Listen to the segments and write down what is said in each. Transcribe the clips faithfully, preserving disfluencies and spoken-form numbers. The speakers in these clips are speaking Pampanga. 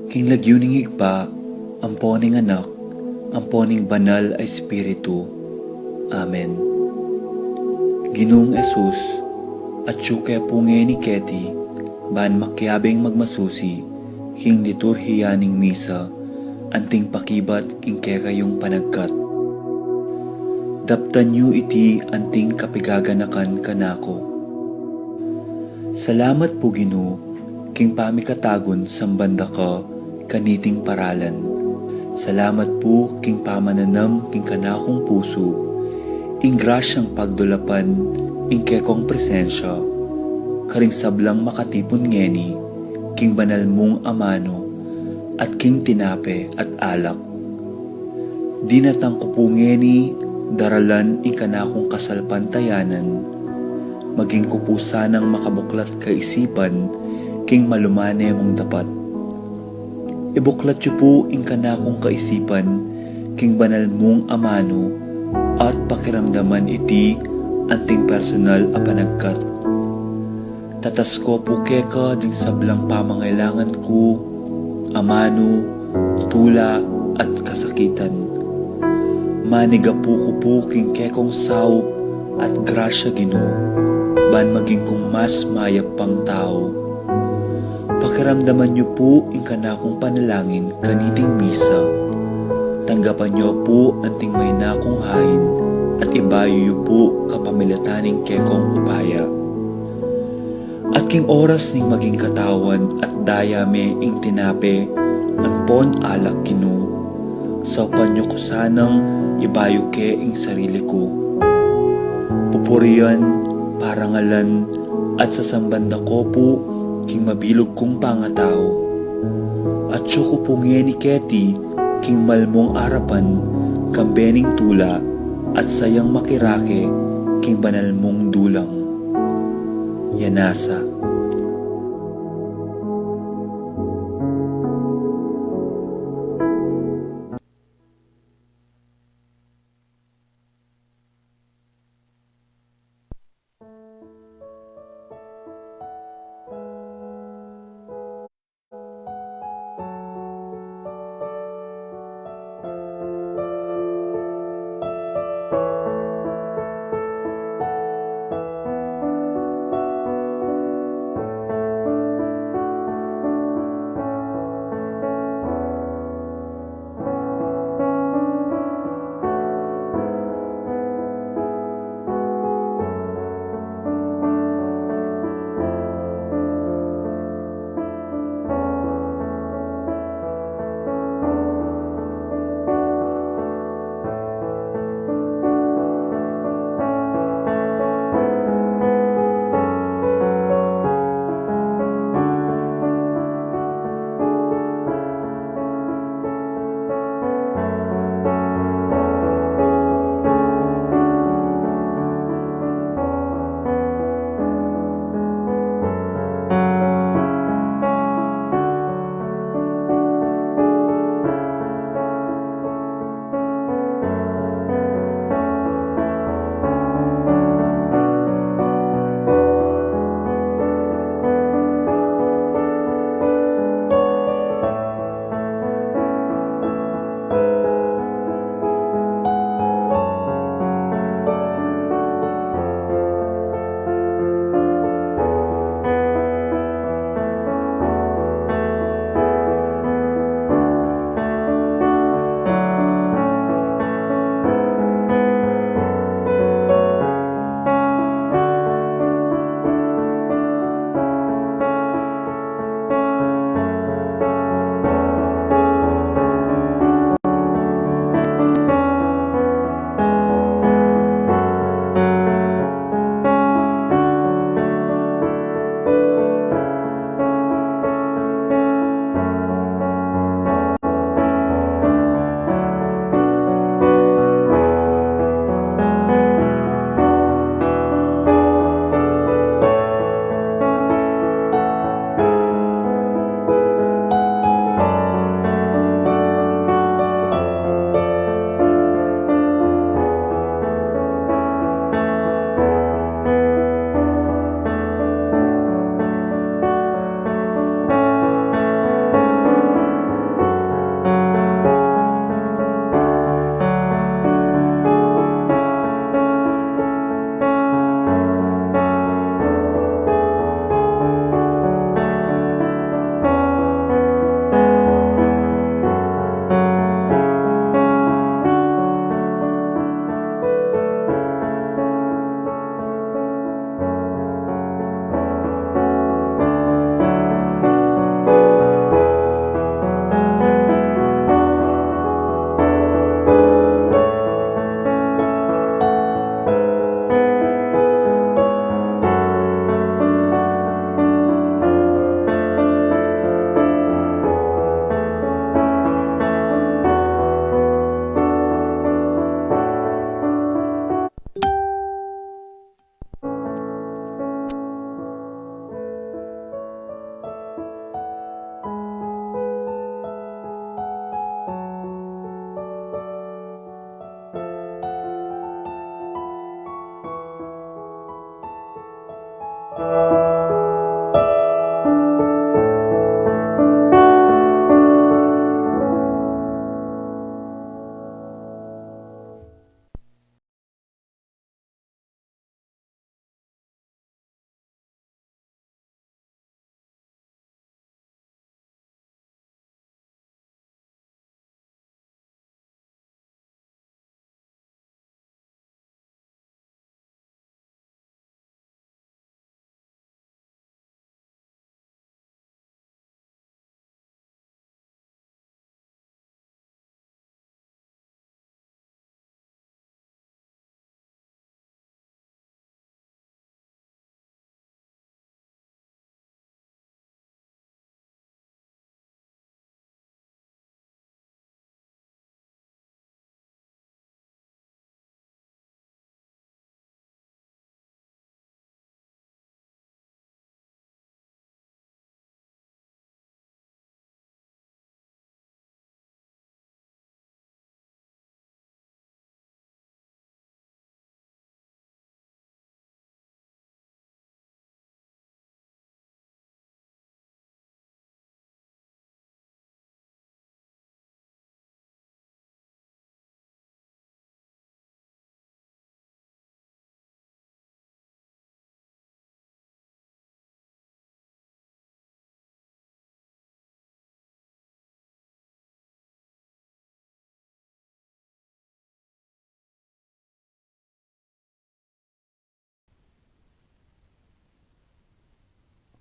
King lagyu ning Ibpa, ampo ning Anak, ampo ning Banal a Espiritu. Amen. Ginung Jesus, atyu ke pu ngeni keti, ban makiabing magmasusi king liturhiya ning misa, anting pakibat king kekayung panagkat. Daptan yu iti anting kapigaganakan kanaku. Salamat pu, Ginu, king pamikatagun samban da ka kaniting paralan. Salamat pu king pamananam king kanakung pusu ing grasyang pagdulapan ing kekong presensya karing sablang makatipun ngeni king banal mung amanu at king tinape at alak. Dinatang ku pu ngeni daralan ing kanakung kasalpantayanan, maging ku pu sanang makabuklat kaisipan king malumane mung dapat. Ibuklat yu pu ing kanakung kaisipan king banal mung amanu at pakiramdaman iti anting personal a panagkat. Tatas ku pu keka ding sablang pamangailangan ku, amanu, tula, at kasakitan. Manigapu ku pu king kekong saup at grasya, Ginu, ban maging kung mas mayap pang tau. Pakiramdaman yu pu ing kanakung panalangin kaniting misa. Tanggapan yu pu anting maina kung hain at ibayu yu pu kapamilatan ning kekong upaya. At king oras ning maging katawan at daya me ing tinape ampon alak, Ginu, saupan yu ku sanang ibayu ke ing sarili ku. Pupurian, parangalan, at sasamban da ko pu king mabilug kung pangatau. Atyu ku pu ngeni keti king malmung arapan, kambe ning tula at sayang makirake king banal mung dulang. Yanasa.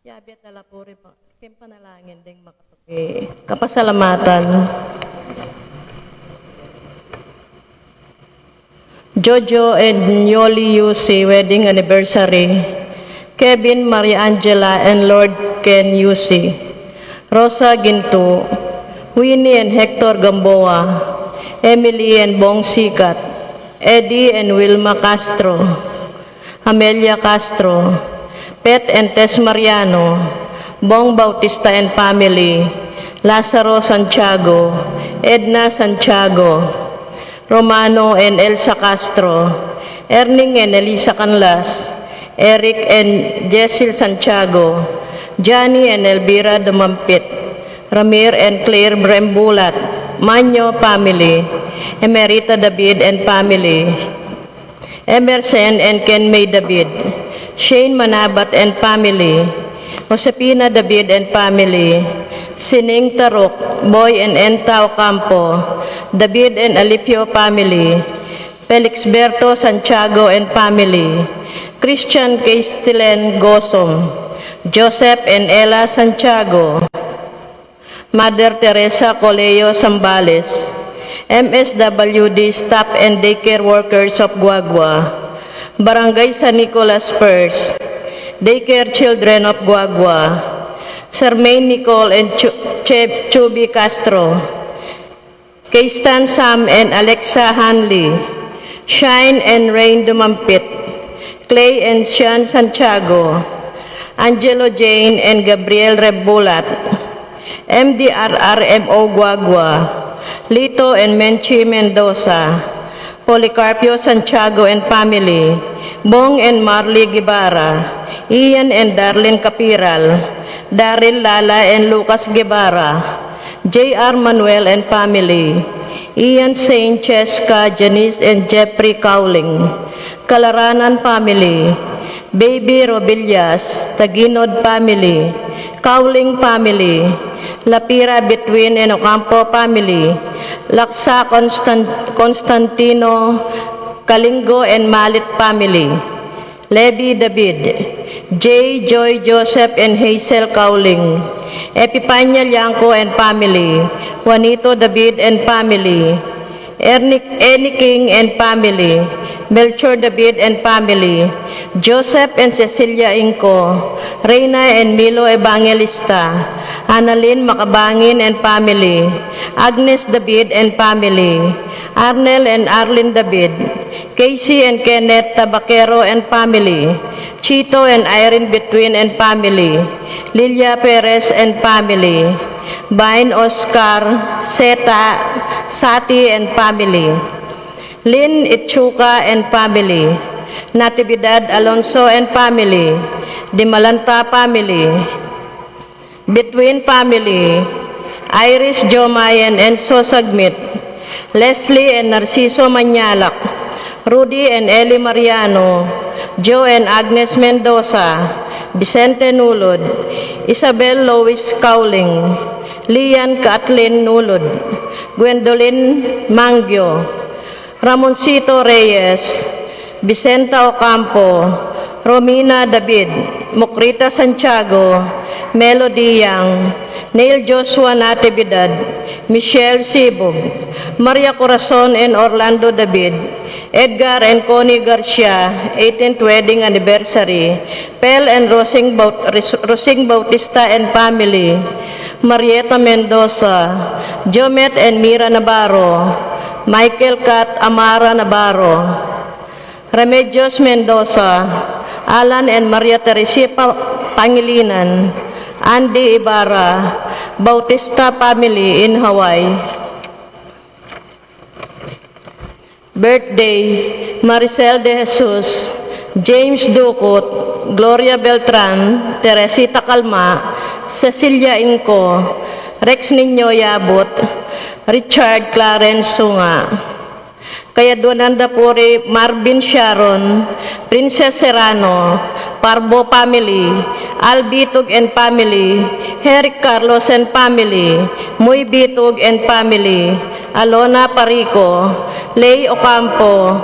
Yabe at ala puri pa, king panalangin ding makapaki-, kapasalamatan. Jojo and Yoli Yusi wedding anniversary. Kevin, Maria Angela and Lord Ken Yusi. Rosa Gintu. Winnie and Hector Gamboa. Emily and Bong Sikat. Eddie and Wilma Castro. Amelia Castro, Pet and Tess Mariano, Bong Bautista and family, Lazaro Santiago, Edna Santiago, Romano and Elsa Castro, Erning and Elisa Canlas, Eric and Jessel Santiago, Johnny and Elvira Dumampit, Ramir and Claire Brembulat, Manyo family, Emerita David and family, Emerson and Ken May David, Shane Manabat and family, Josefina David and family, Sining Taruk, Boy and Enta Ocampo, David and Alipio family, Felixberto Santiago and family, Christian Castilen Gosom, Joseph and Ella Santiago, Mother Teresa Colegio Zambales, M S W D staff and daycare workers of Guagua, Barangay San Nicolas First, Daycare Children of Guagua, Charmaine Nicole and Chu-, Che-, Chubby Castro, Keistan Sam and Alexa Hanley, Shine and Rain Dumampit, Clay and Sean Santiago, Angelo Jane and Gabriel Rebulat, M D R R M O Guagua, Lito and Menchi Mendoza, Policarpio Santiago and family, Bong and Marley Guevara, Ian and Darlene Capiral, Daryl, Lala and Lucas Guevara, J R Manuel and family, Ian Saint, Cheska, Janice and Jeffrey Cowling, Kalaranan family, Baby Robillas, Taginod family, Cowling family, Lapira Between and Ocampo family, Laksa Constan-, Constantino, Kalingo and Malit family, Levi David, Jay, Joy, Joseph and Hazel Cowling, Epipania Liangco and family, Juanito David and family, Ernie, Ernie King and family, Melchor David and family, Joseph and Cecilia Inco, Reina and Milo Evangelista, Annalyn Macabangin and family, Agnes David and family, Arnel and Arlene David, Casey and Kenneth Tabaquero and family, Chito and Irene Between and family, Lilia Perez and family, Vine Oscar, Seta, Sati and family, Lynn Ichuka and family, Natividad Alonso and family, Dimalanta family, Between family, Iris Jomai and Enzo Sagmit, Leslie and Narciso Mañalak, Rudy and Eli Mariano, Joe and Agnes Mendoza, Vicente Nulud, Isabel Lois Cauling, Lian Kathleen Nulud, Gwendolyn Mangio, Ramoncito Reyes, Vicenta Ocampo, Romina David, Mukrita Santiago, Melody Yang, Neil Joshua Natividad, Michelle Sibug, Maria Corazon and Orlando David, Edgar and Connie Garcia, eighteenth wedding anniversary, Pel and Rosing, Baut- Ris- Rosing Bautista and family, Marieta Mendoza, Jomet and Mira Navarro, Michael Kat Amara Navarro, Remedios Mendoza, Alan and Maria Teresia Pa- Pangilinan, Andy Ibarra, Bautista family in Hawaii. Birthday, Maricel De Jesus, James Ducut, Gloria Beltran, Teresita Calma, Cecilia Inco, Rex Niño Yabut, Richard Clarence Sunga. Kayadwanan da puri Marvin Sharon, Princess Serrano, Parbo family, Al Bitug and family, Herrick Carlos and family, Muy Bitug and family, Alona Parico, Lay Ocampo,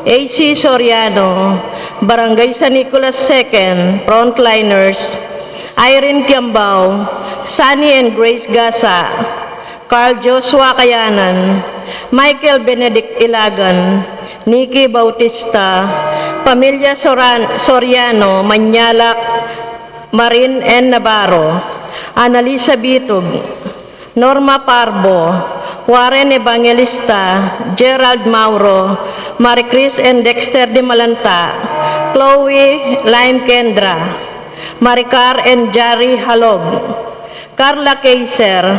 A C Soriano, Barangay San Nicolas Second, frontliners, Irene Kiambao, Sunny and Grace Gasa, Carl Joshua Kayanan, Michael Benedict Ilagan, Nicky Bautista, Pamilya Soran- Soriano, Mañalak, Marin N. Navarro, Annalisa Bitug, Norma Parbo, Warren Evangelista, Gerald Mauro, Maricris and Dexter Dimalanta, Chloe Lime Kendra, Maricar and Jari Halog, Carla Kaiser,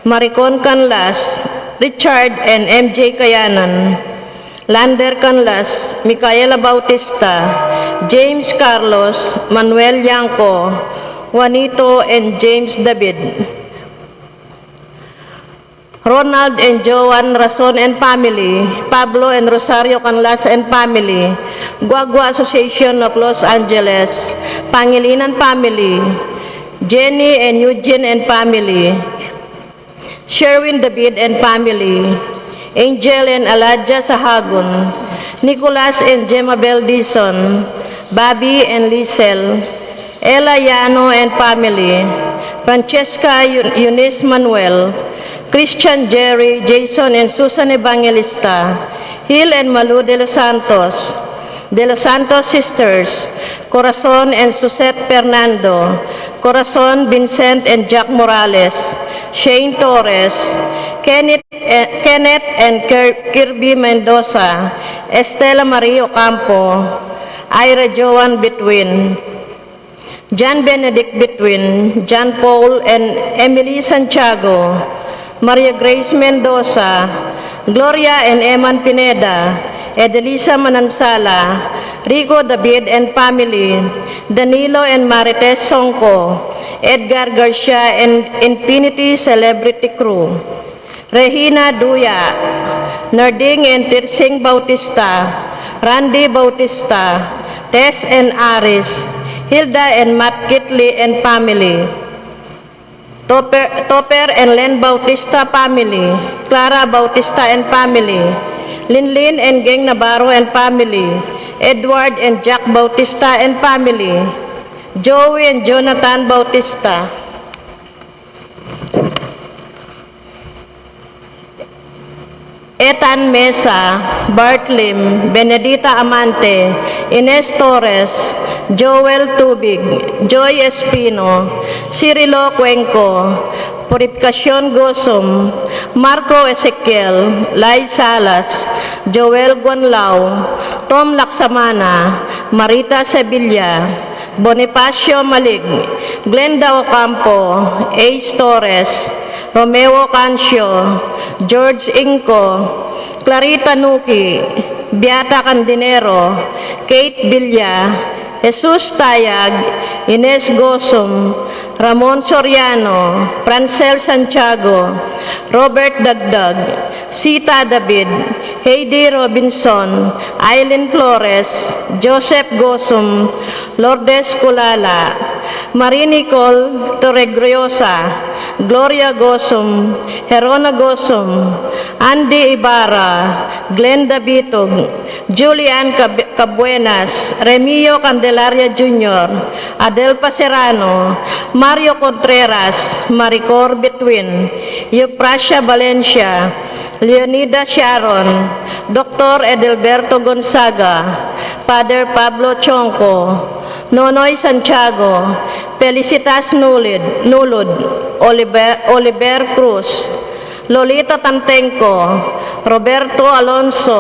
Maricon Canlas, Richard and M J Kayanan, Lander Canlas, Micaela Bautista, James Carlos, Manuel Yangco, Juanito and James David, Ronald and Joan Rason and family, Pablo and Rosario Canlas and family, Guagua Association of Los Angeles, Pangilinan family, Jenny and Eugene and family, Sherwin David and family, Angel and Aladia Sahagun, Nicolas and Gemma Beldison, Bobby and Lisel, Ella Yano and family, Francesca Eu- Eunice Manuel, Christian Jerry, Jason and Susan Evangelista, Hill and Malu de los Santos, De los Santos Sisters, Corazon and Suzette Fernando, Corazon, Vincent and Jack Morales, Shane Torres, Kenneth, eh, Kenneth and Kir- Kirby Mendoza, Estela Marie Ocampo, Ira Joan Between, John Benedict Between, John Paul and Emily Santiago, Maria Grace Mendoza, Gloria and Eman Pineda, Edelisa Manansala, Rico David and family, Danilo and Marites Songco, Edgar Garcia and Infinity Celebrity Crew, Regina Duya, Narding and Tirsing Bautista, Randy Bautista, Tess and Aris, Hilda and Matt Kitli and family, Topper, Topper and Len Bautista family, Clara Bautista and family, Linlin and Geng Navarro and family, Edward and Jack Bautista and family, Joey and Jonathan Bautista. Ethan Mesa, Bart Lim, Benedita Amante, Ines Torres, Joel Tubig, Joy Espino, Cirilo Cuenco, Purificacion Gosum, Marco Ezequiel, Lai Salas, Joel Guanlao, Tom Laksamana, Marita Sevilla, Bonifacio Malig, Glenda Ocampo, Ace Torres, Romeo Cancio, George Inco, Clarita Nuki, Beata Candinero, Kate Villa, Jesus Tayag, Ines Gosum, Ramon Soriano, Francel Santiago, Robert Dagdag, Sita David, Heidi Robinson, Aileen Flores, Joseph Gosum, Lourdes Culala, Marie Nicole Torregrosa, Gloria Gosum, Herona Gosum, Andy Ibarra, Glenda Bitug, Julian Cab-, Cabuenas, Remio Candelaria Junior, Adelpa Serrano, Mario Contreras, Maricor Between, Euphrasia Valencia, Leonida Sharon, Doctor Edelberto Gonzaga, Father Pablo Chonco, Nonoy Santiago, Felicitas Nulid, Nulud, Oliver, Oliver Cruz, Lolita Tantengco, Roberto Alonso,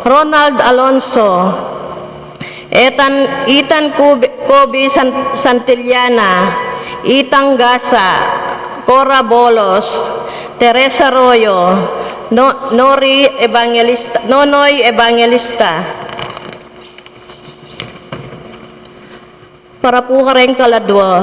Ronald Alonso, Ethan, Ethan Kobe, Kobe San-, Santillana, Ethan Gasa, Cora Bolos, Teresa Arroyo, No-, Nori Evangelista, Nonoy Evangelista. Para pu kareng kaladwa,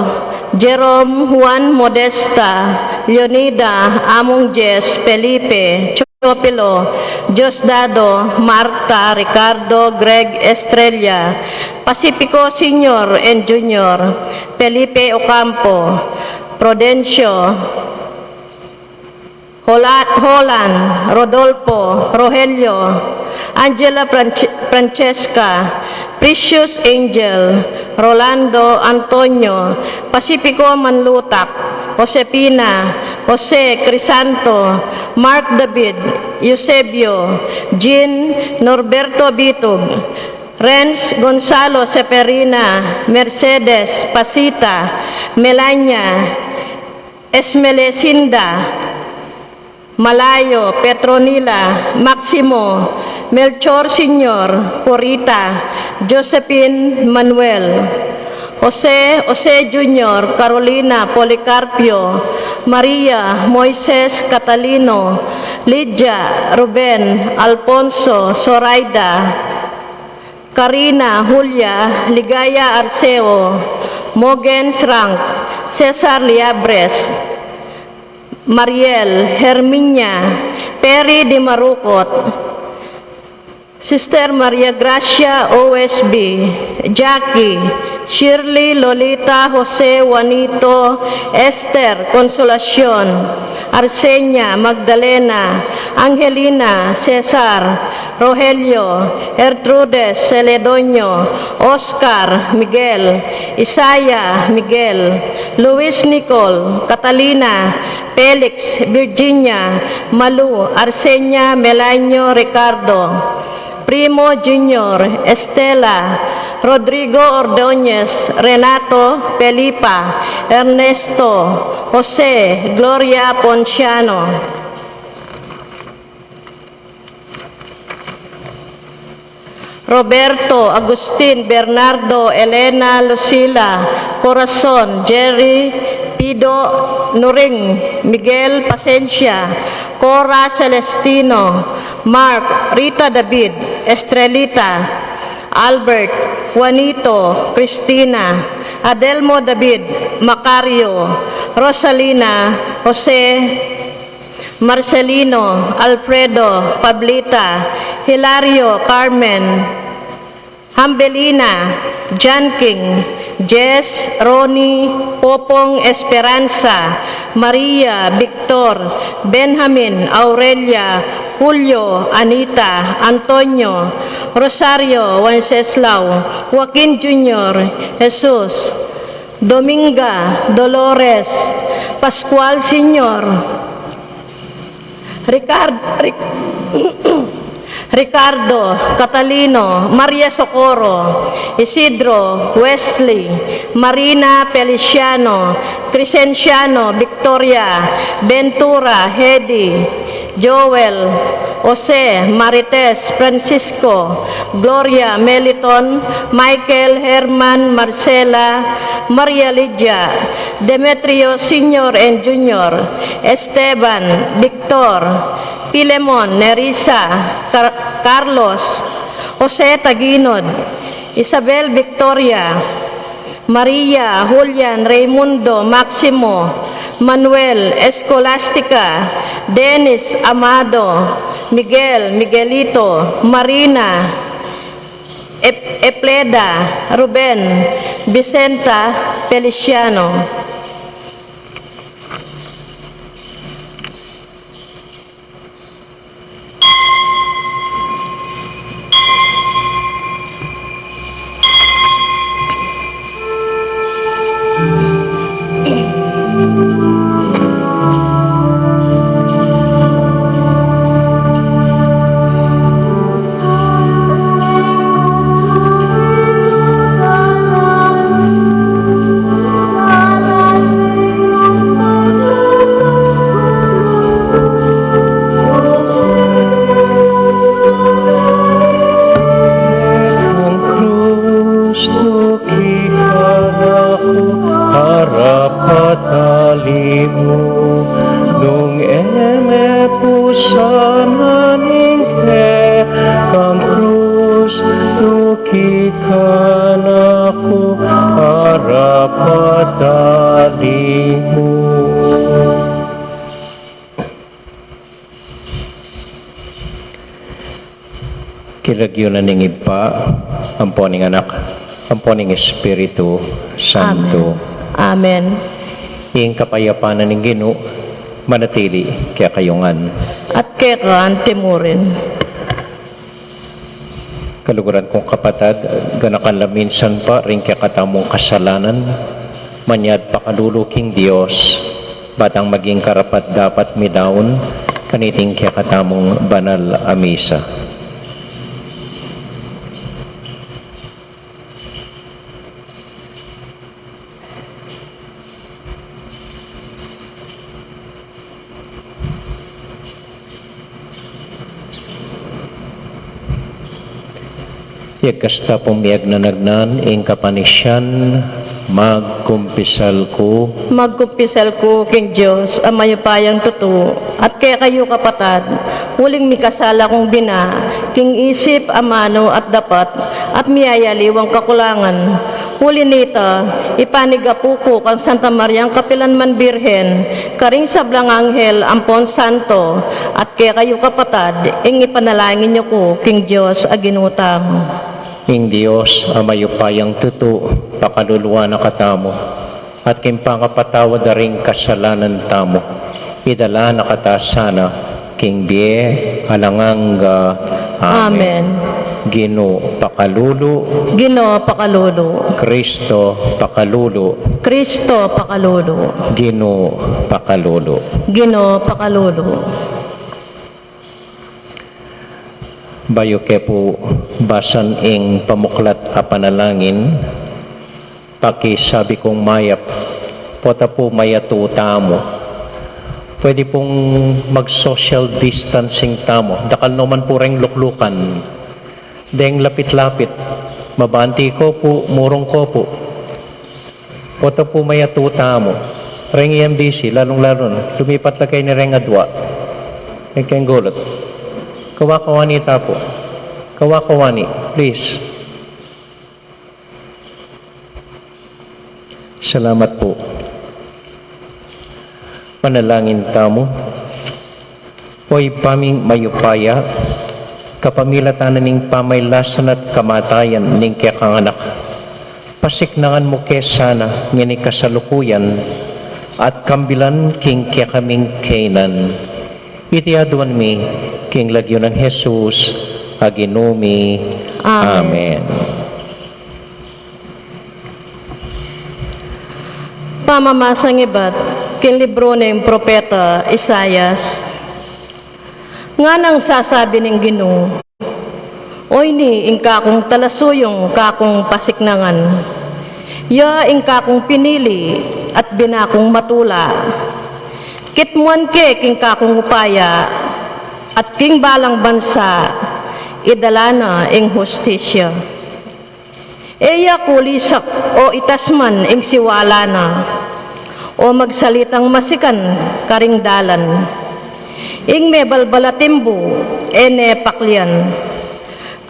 Jerome Juan Modesta, Leonida, Among Jess, Felipe, Teofilo, Diosdado, Marta, Ricardo, Greg, Estrella, Pacifico Senior and Junior, Felipe Ocampo, Prudencio, Hola-, Holland, Rodolfo, Rogelio, Angela, Franche-, Francesca, Precious Angel, Rolando, Antonio, Pacifico Manlutak, Josefina, Jose, Crisanto, Mark David, Eusebio, Jean, Norberto Bitug, Renz, Gonzalo, Seferina, Mercedes, Pasita, Melania, Esmelecinda, Malayo, Petronila, Maximo, Melchor Senior, Purita, Josephine, Manuel, Jose, Jose Junior, Carolina, Policarpio, Maria, Moises, Catalino, Lydia, Ruben, Alfonso, Zoraida, Karina, Julia, Ligaya, Arceo, Mogens Rank, Cesar Liabres, Mariel, Herminia, Perry Di Marucot, Sister Maria Gracia, O S B, Jackie, Shirley, Lolita, Jose, Juanito, Esther, Consolacion, Arsenia, Magdalena, Angelina, Cesar, Rogelio, Gertrudes, Celedonio, Oscar, Miguel, Isaiah, Miguel, Luis, Nicole, Catalina, Felix, Virginia, Malu, Arsenia, Melanio, Ricardo, Primo Junior, Estela, Rodrigo Ordóñez, Renato, Felipa, Ernesto, Jose, Gloria, Ponciano, Roberto, Agustin, Bernardo, Elena, Lucila, Corazon, Jerry, Pido, Nuring, Miguel, Pasencia, Cora, Celestino, Mark, Rita, David, Estrelita, Albert, Juanito, Cristina, Adelmo, David, Macario, Rosalina, Jose, Marcelino, Alfredo, Pablita, Hilario, Carmen, Hambelina, Janking, Jess, Ronnie, Popong, Esperanza, Maria, Victor, Benjamin, Aurelia, Julio, Anita, Antonio, Rosario, Wenceslao, Joaquin Junior, Jesus, Dominga, Dolores, Pascual Senior, Ricard-, Ric-, Ricardo, Catalino, Maria Socorro, Isidro, Wesley, Marina, Feliciano, Crescenciano, Victoria, Ventura, Hedy, Joel, Jose, Marites, Francisco, Gloria, Meliton, Michael, Herman, Marcela, Maria Lydia, Demetrio Senior and Junior, Esteban, Victor, Filemon, Nerissa, Car-, Carlos, Jose Taginod, Isabel, Victoria, Maria, Julian, Raimundo, Maximo, Manuel, Escolastica, Dennis, Amado, Miguel, Miguelito, Marina, Ep-, Epleda, Ruben, Vicenta, Feliciano. Kang krus tuki kanaku, arapat ali mu, nung e me pu sana ning kekang krus tuki kanaku, arapat ali mu. King lagyu na ning Ibpa, ampo ning Anak, ampo ning Espiritu Santo. Amen. Amen. Ing kapayapan na ning Ginu manatili kekayu ngan. At keka anti murin. Kaluguran kung kapatad, ganakan la minsan pa ring kekatamung kasalanan, manyad pakalulu king Dios, ba tang maging karapat-dapat midaun kaniting kekatamung banal a misa. Ing kasta pung miyagnanagnan ing kapanisian, magkumpisal ku. Magkumpisal ku king Dios a mayupayang tutu, at kekayu kapatad, uling mikasala kung bina, king isip, amanu, at dapat, at miyayaliwang kakulangan. Uli nita, ipanigapu ku kang Santa Mariang kapilan man Birhen, karing sablang anghel ampon santo, at kekayu kapatad, ing ipanalangin yu ku king Dios a Ginu tamu. Ing Dios a mayupayang tutu, pakaluluan na katamu, at king pangapatawad da ring kasalanan tamu, idala na kata sana king bie alang angga. Amen. Amen. Ginu, pakalulu. Ginu, pakalulu. Kristo, pakalulu. Kristo, pakalulu. Ginu, pakalulu. Ginu, pakalulu. Bayu ke pu basan ing pamuklat a panalangin, pakisabi kung mayap, pota pu mayatu tamu. Pwede pung mag-social distancing tamu. Dakal no man pu reng luklukan. Deng lapit-lapit. Mabanti ko pu, murung ko pu. Pota pu mayatu tamu. Reng E M D C, lalung-lalu na. Lumipat la kayu ning reng adua. Reng keng gulut. Kawa-kawani ta pu. Kawa-kawani, please. Salamat pu. Panalangin tamu. O Ibpa ming mayupaya, kapamilatan na ning pamailasan at kamatayan ning kekang Anak, pasiknangan mu ke sana ngeni kasalukuyan at kambilan king kekaming kainan. Iti aduan mi king lagyu nang Jesus a Ginu mi. Amen. Amen. Pamamasang ibat king libru ning propeta Isaias. Nganang sasabi ning Ginu, "O ini ing kakung talasuyung, kakung pasiknangan. Ya ing kakung pinili at bina kung matula. Kitmuan ke king kakung upaya, at king balang bansa idala na ing hustisya." E ya kulisak o itas man ing siwala na, o magsalitang masikan karing dalan. Ing mebalbal a timbu, e ne paklian,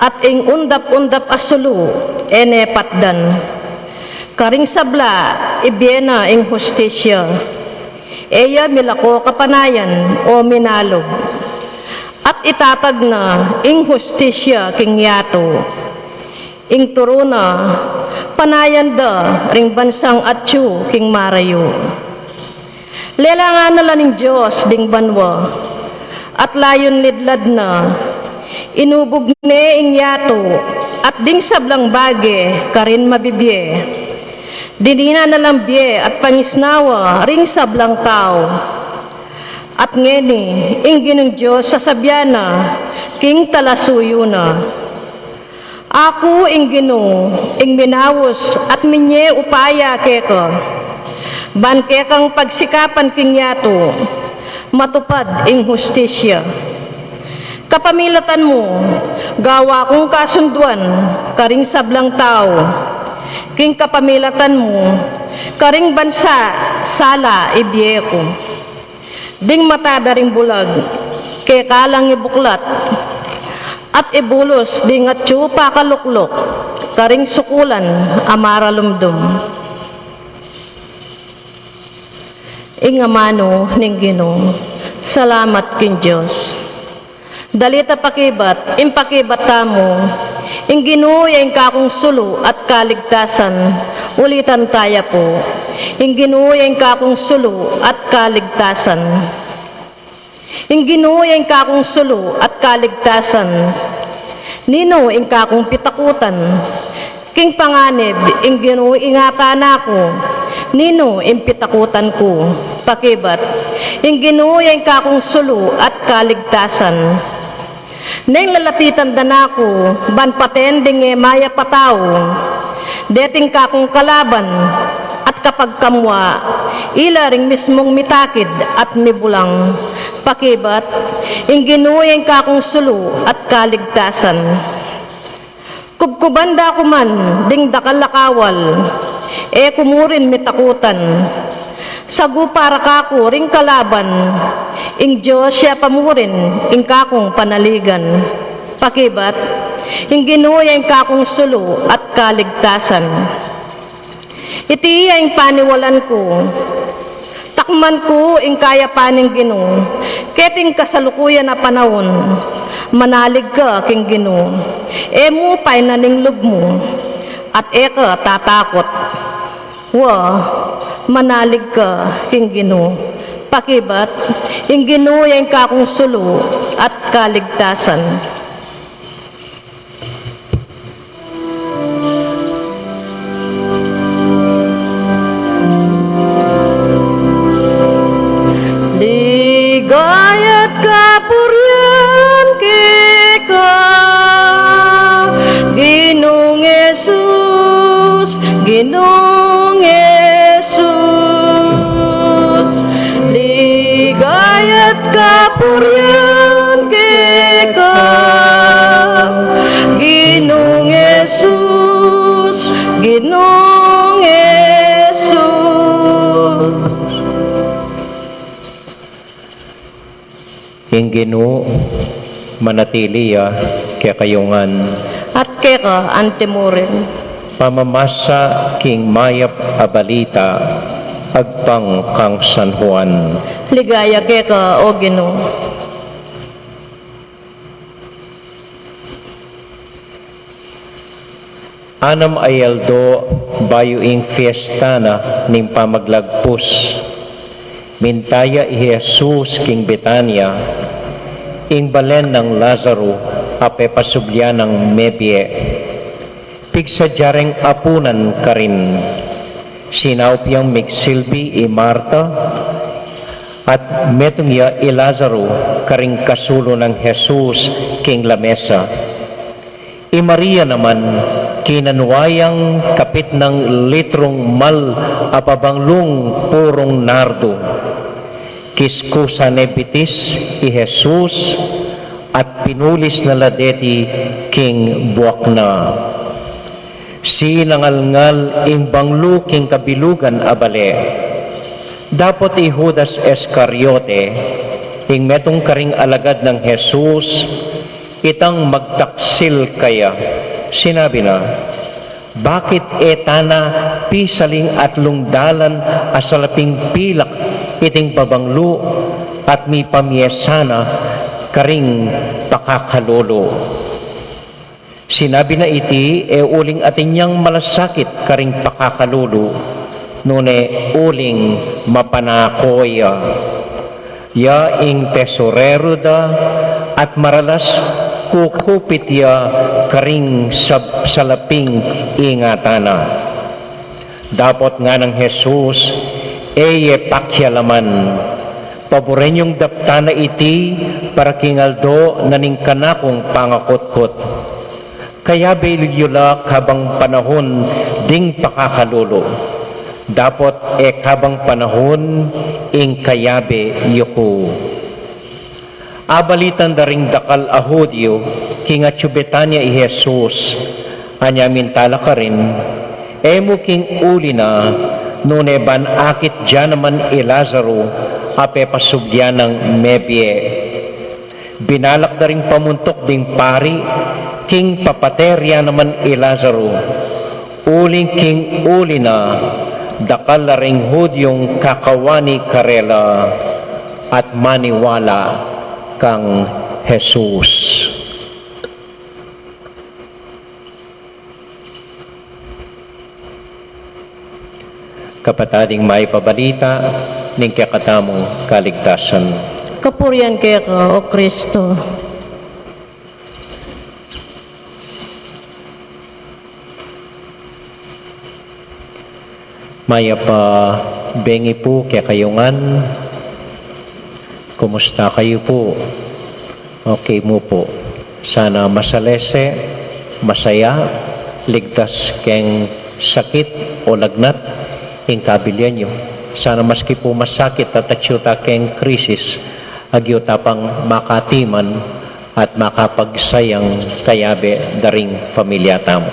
at ing undap-undap a sulu, e ne patdan. Karing sabla, ibie na ing hustisya. E ya milako kapanayan o minalub. At itatag na ing hustisya king yatu. Ing turu na, panayan da ring bansang atyu king marayu. Lelangan na la ning Dios ding banua, at layun lidlad na. Inubug ne ing yatu, at ding sablang bage karin mabibie. Dininan na lang bie at pangisnawa ring sablang tau. At ngeni, ing Ginung Dios sasabian na king talasuyu na. Aku ing Ginu, ing minaus at minye upaya keka. Ban kekang pagsikapan king yatu, matupad ing hustisya. Kapamilatan mu, gawa kung kasunduan karing sablang tau. King kapamilatan mu, karing bansa, sala ibie ku. Ding mata da ring bulag, keka lang ibuklat, at ibulus ding atyu pakalukluk karing sukulan a maralumdum. Ing amanu ning Ginu. Salamat king Dios. Dalit a pakibat, ing pakibat tamu. Ing Ginu ya ing kakung sulu at kaligtasan, ulitan taya pu. Ing Ginu ya ing kakung sulu at kaligtasan. Ing Ginu ya ing kakung sulu at kaligtasan. Ninu ing kakung pitakutan? King panganib, ing Ginu ingatan na ku. Ninu ing pitakutan ku? Pakibat, ing Ginu ya ing kakung sulu at kaligtasan. Neng lalapitan da na ku, ban paten ding e mayap a tau. Deting kakung kalaban, at kapagkamua, ila ring mismung mitakid at mibulang. Pakibat, ing Ginu ya ing kakung sulu at kaligtasan. Kubkuban da ku man ding dakal a kawal, e ku mu rin mitakutan. Sagu para kaku ring kalaban, ing Dios ya pa mu rin ing kakung panaligan. Pakibat, ing Ginu ya ing kakung sulu at kaligtasan. Iti ya ing paniwalan ku. Takman ku ing kayapan ning Ginu, keting kasalukuyan a panaun. Manalig ka king Ginu, e mu painan ing lub mu, at e ka tatakut. Wa, manalig ka king Ginu. Pakibat, ing Ginu ya ing kakung sulu at kaligtasan. Ligaya't kapurian keka, Ginung Jesus, Ginung Jesus. Ligaya't kapurian keka, Ginung Jesus, Ginung Jesus. Ing Ginu manatili ya kekayu ngan. At keka antimurin. Pamamasa king mayap a balita agpang kang San Juan. Ligaya keka, O Ginu. Anam a aldo bayu ing fiesta na ning pamaglagpus, minta ya i Jesus king Betania, ing balen nang Lazaro a pepasublian nang mebie. Pigsadya reng apunan karin. Sinaup yang migsilbi i Marta, at metung ya i Lazaro karing kasulu nang Jesus king lamesa. I Maria naman, kinanua yang kapit nang litrung mal a pabanglung purung nardo. Kiskusan ne bitis i Jesus, at pinulis na la deti king buak na. Sinangalngal ing banglu king kabilugan a bale. Dapot i Judas Iscariote, ing metung karing alagad nang Jesus, itang magtaksil kaya, sinabi na, Bakit e tana pisaling atlung dalan a salaping pilak iting babang lu at mipamiesa na karing pakakalulu? Sinabi na iti e uling atin yang malasakit karing pakakalulu, nune uling mapanako ya. Ya ing tesoreru da at maralas kukupit ya karing sab-, salaping ingatan na. Dapot nganang Jesus, e ye pakialaman. Paburen yung daptan na iti para king aldo na ning kanakung pangakutkut. Kayabe yu la kabang panahun ding pakakalulu. Dapot e kabang panahun ing kayabe yu ku. Abalitan da ring dakal a Judio king atyu Betania i Jesus, anya minta la karin, e mu king uli na, nune ban akit dia naman i Lazaro a pepasubli nang mebie. Binalak da ring pamuntuk ding pari king papate ria naman i Lazaro. Uling king uli na, dakal la ring Judiong kakawani karela at maniwala kang Jesus. Kapatad, ing mayap a balita ning kekatamung kaligtasan. Kapurian keka, O Kristo. Mayap a bengi pu kekayu ngan. Kumusta kayu pu? Okay mu pu. Sana masalese, masaya, ligtas keng sakit o lagnat ing kabilyan yu. Sana maski pu masakit at atyu ta keng krisis, agyu ta pang makatiman at makapagsayang kayabe da ring familia tamu.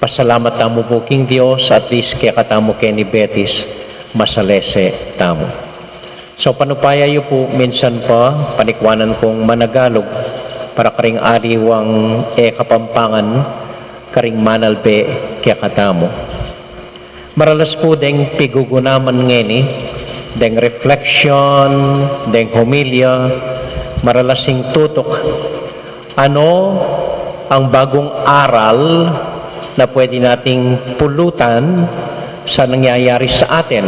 Pasalamat tamu pu king Dios, at least kekatamu keni Betis, masalese tamu. So, panupaya yu pu, minsan pa, panikwanan kung managalug para karing aliwang e Kapampangan, karing manalbe kekatamu. Maralas pu deng pigugunaman ngeni, deng reflection, deng homilia, maralas ing tutuk, ano ang bagong aral na pwede nating pulutan sa nangyayari sa atin?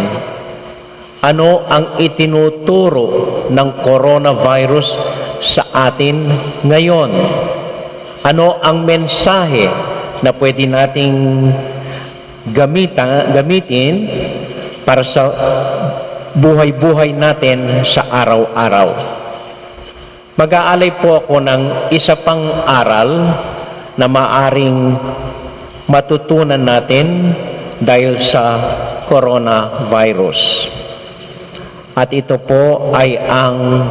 Ano ang itinuturo ng coronavirus sa atin ngayon? Ano ang mensahe na pwede nating gamita-, gamitin para sa buhay-buhay natin sa araw-araw? Mag-aalay po ako ng isa pang aral na maaring matutunan natin dahil sa coronavirus. At ito po ay ang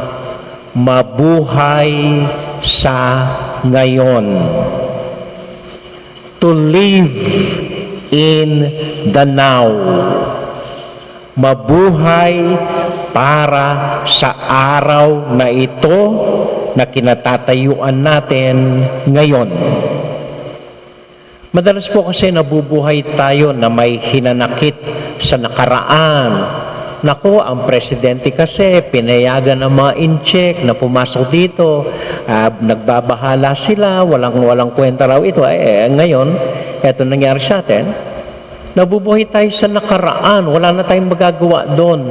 mabuhay sa ngayon. To live in the now. Mabuhay para sa araw na ito na kinatatayuan natin ngayon. Madalas po kasi nabubuhay tayo na may hinanakit sa nakaraan. Naku, ang presidente kasi pinayagan ng mga incheck na pumasok dito. Ah, nagbabahala sila, walang, walang kwenta raw ito. Eh, ngayon, eto nangyari sa atin. Nabubuhay tayo sa nakaraan, wala na tayong magagawa doon.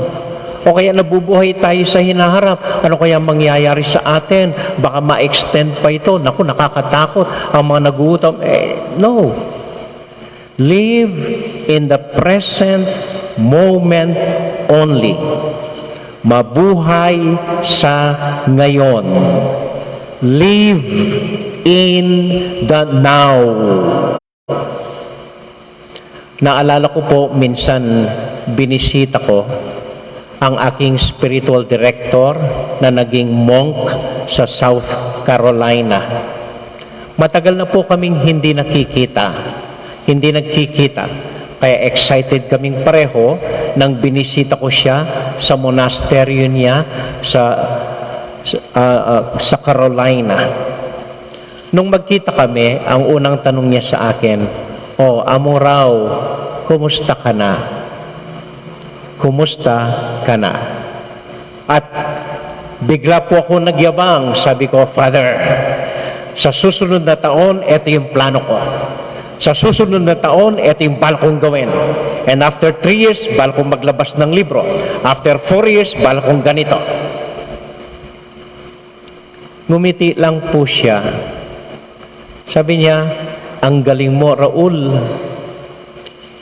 O kaya nabubuhay tayo sa hinaharap, ano kaya mangyayari sa atin? Baka ma-extend pa ito. Naku, nakakatakot ang mga nagugutom. Eh, no. Live in the present moment only. Mabuhay sa ngayon. Live in the now. Naalala ko po, minsan binisita ko ang aking spiritual director na naging monk sa South Carolina. Matagal na po kaming hindi nakikita, hindi nagkikita. Kaya excited kaming pareho nang binisita ko siya sa monasteryo niya sa, sa, ah, ah, sa Carolina. Nung magkita kami, ang unang tanong niya sa akin, O, among raw, kumusta ka na? Kumusta ka na? At bigla po ako nagyabang, sabi ko, "Father, sa susunod na taon, eto yung plano ko. Sa susunod na taon, eto yung balak kong gawin. And after three years, balak kong maglabas ng libro. After four years, balak kong ganito." Ngumiti lang po siya. Sabi niya, "Ang galing mo, Raul.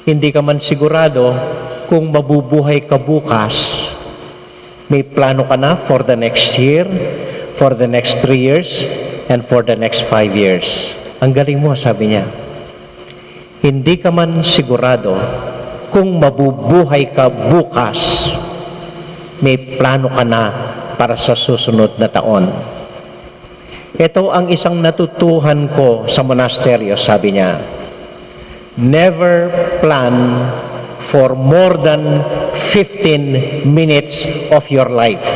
Hindi ka man sigurado kung mabubuhay ka bukas. May plano ka na for the next year, for the next three years, and for the next five years. Ang galing mo," sabi niya. "Hindi ka man sigurado kung mabubuhay ka bukas. May plano ka na para sa susunod na taon." Ito ang isang natutuhan ko sa monasteryo, sabi niya, "Never plan for more than fifteen minutes of your life."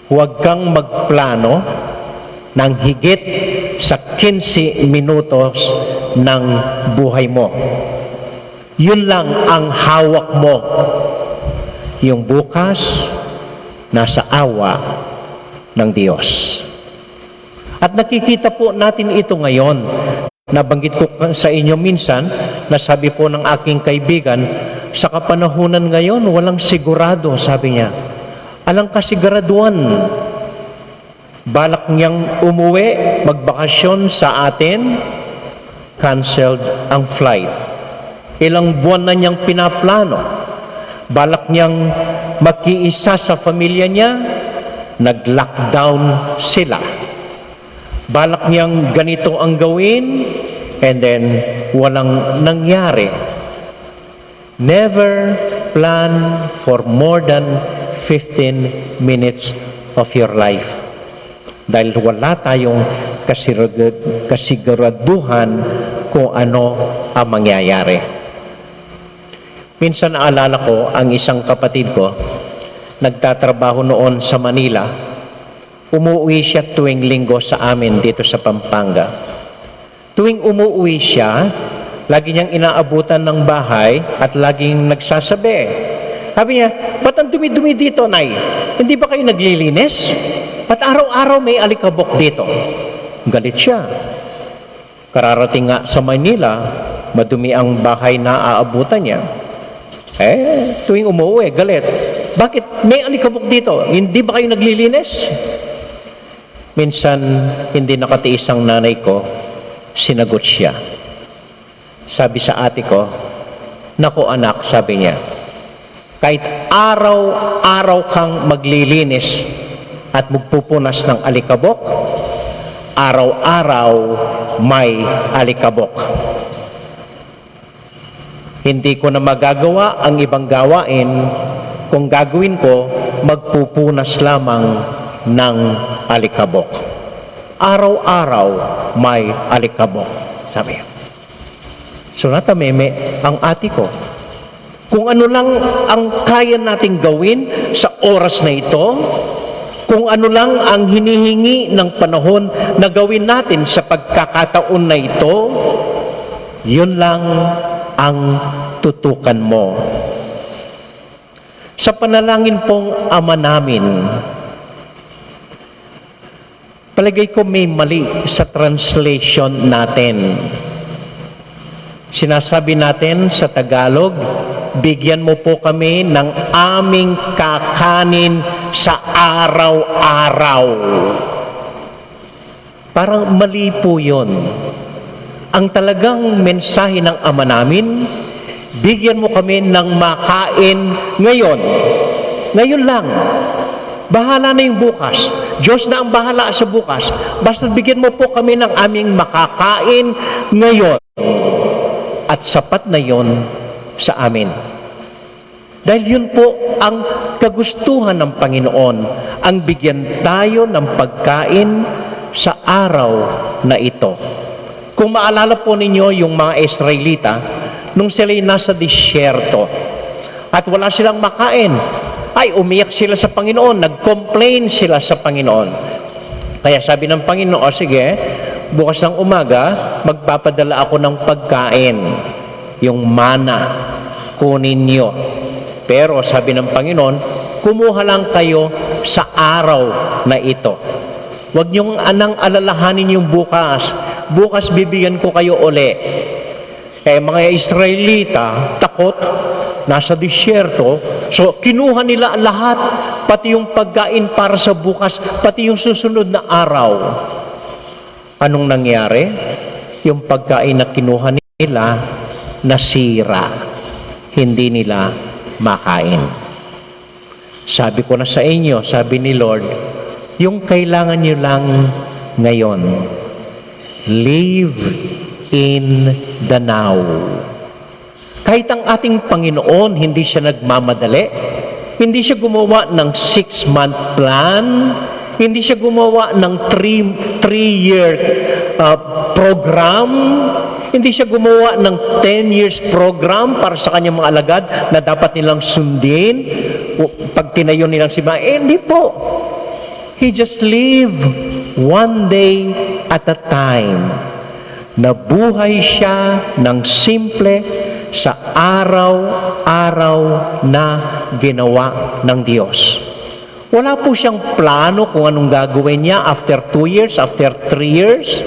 Huwag kang magplano ng higit sa kinse minutos ng buhay mo. Yun lang ang hawak mo. Yung bukas, nasa awa ng Diyos. At nakikita po natin ito ngayon. Nabanggit ko sa inyo minsan na sabi po ng aking kaibigan, "Sa kapanahunan ngayon, walang sigurado," sabi niya. Alang kasiguraduan. Balak niyang umuwi, magbakasyon sa atin, canceled ang flight. Ilang buwan na niyang pinaplano. Balak niyang makiisa sa pamilya niya, nag-lockdown sila. Balak niyang ganito ang gawin, and then walang nangyari. Never plan for more than fifteen minutes of your life. Dahil wala tayong kasirag-, kasiguraduhan kung ano ang mangyayari. Minsan naalala ko ang isang kapatid ko, nagtatrabaho noon sa Manila. Umuwi siya tuwing Linggo sa amin dito sa Pampanga. Tuwing umuwi siya, lagi niyang inaabutan ng bahay at laging nagsasabi. Sabi niya, "Ba't ang dumi-dumi dito, Nay? Hindi ba kayo naglilinis? Ba't araw-araw may alikabok dito?" Galit siya. Kararating nga sa Manila, madumi ang bahay na aabutan niya. Eh, tuwing umuwi, galit. "Bakit may alikabok dito? Hindi ba kayo naglilinis?" Minsan, hindi nakatiis ang nanay ko, sinagot siya. Sabi sa ate ko, "Naku anak," sabi niya, "kahit araw-araw kang maglilinis at magpupunas ng alikabok, araw-araw may alikabok. Hindi ko na magagawa ang ibang gawain. Kung gagawin ko, magpupunas lamang ng alikabok. Araw-araw may alikabok," sabi. So, natameme ang ate ko. Kung ano lang ang kaya nating gawin sa oras na ito, kung ano lang ang hinihingi ng panahon na gawin natin sa pagkakataon na ito, yun lang ang tutukan mo. Sa panalangin pong Ama namin, palagay ko may mali sa translation natin. Sinasabi natin sa Tagalog, "Bigyan mo po kami ng aming kakanin sa araw-araw." Parang mali po yun. Ang talagang mensahe ng Ama namin, "Bigyan mo kami ng makain ngayon. Ngayon lang. Bahala na yung bukas. Diyos na ang bahala sa bukas. Basta bigyan mo po kami ng aming makakain ngayon. At sapat na yon sa amin." Dahil yun po ang kagustuhan ng Panginoon, ang bigyan tayo ng pagkain sa araw na ito. Kung maalala po ninyo yung mga Israelita, nung sila'y nasa disyerto at wala silang makain, ay, umiyak sila sa Panginoon, nag-complain sila sa Panginoon. Kaya sabi ng Panginoon, "O sige, "Bukas ng umaga, magpapadala ako ng pagkain, yung mana, kunin niyo. Pero," sabi ng Panginoon, "kumuha lang kayo sa araw na ito. Huwag niyong anang alalahanin yung bukas. Bukas bibigyan ko kayo uli." Kaya mga Israelita, takot, nasa disyerto, so kinuha nila lahat, pati yung pagkain para sa bukas, pati yung susunod na araw. Anong nangyari? Yung pagkain na kinuha nila, nasira. Hindi nila makain. "Sabi ko na sa inyo," sabi ni Lord, "yung kailangan nyo lang ngayon, live in the now." Kahit ang ating Panginoon, hindi siya nagmamadali. Hindi siya gumawa ng six-month plan. Hindi siya gumawa ng three, three-year, uh, program. Hindi siya gumawa ng ten years program para sa kanyang mga alagad na dapat nilang sundin o pag tinayo nilang simbahan. Eh, hindi po. He just lived one day at a time. Nabuhay siya ng simple sa araw-araw na ginawa ng Diyos. Wala po siyang plano kung anong gagawin niya after two years, after three years.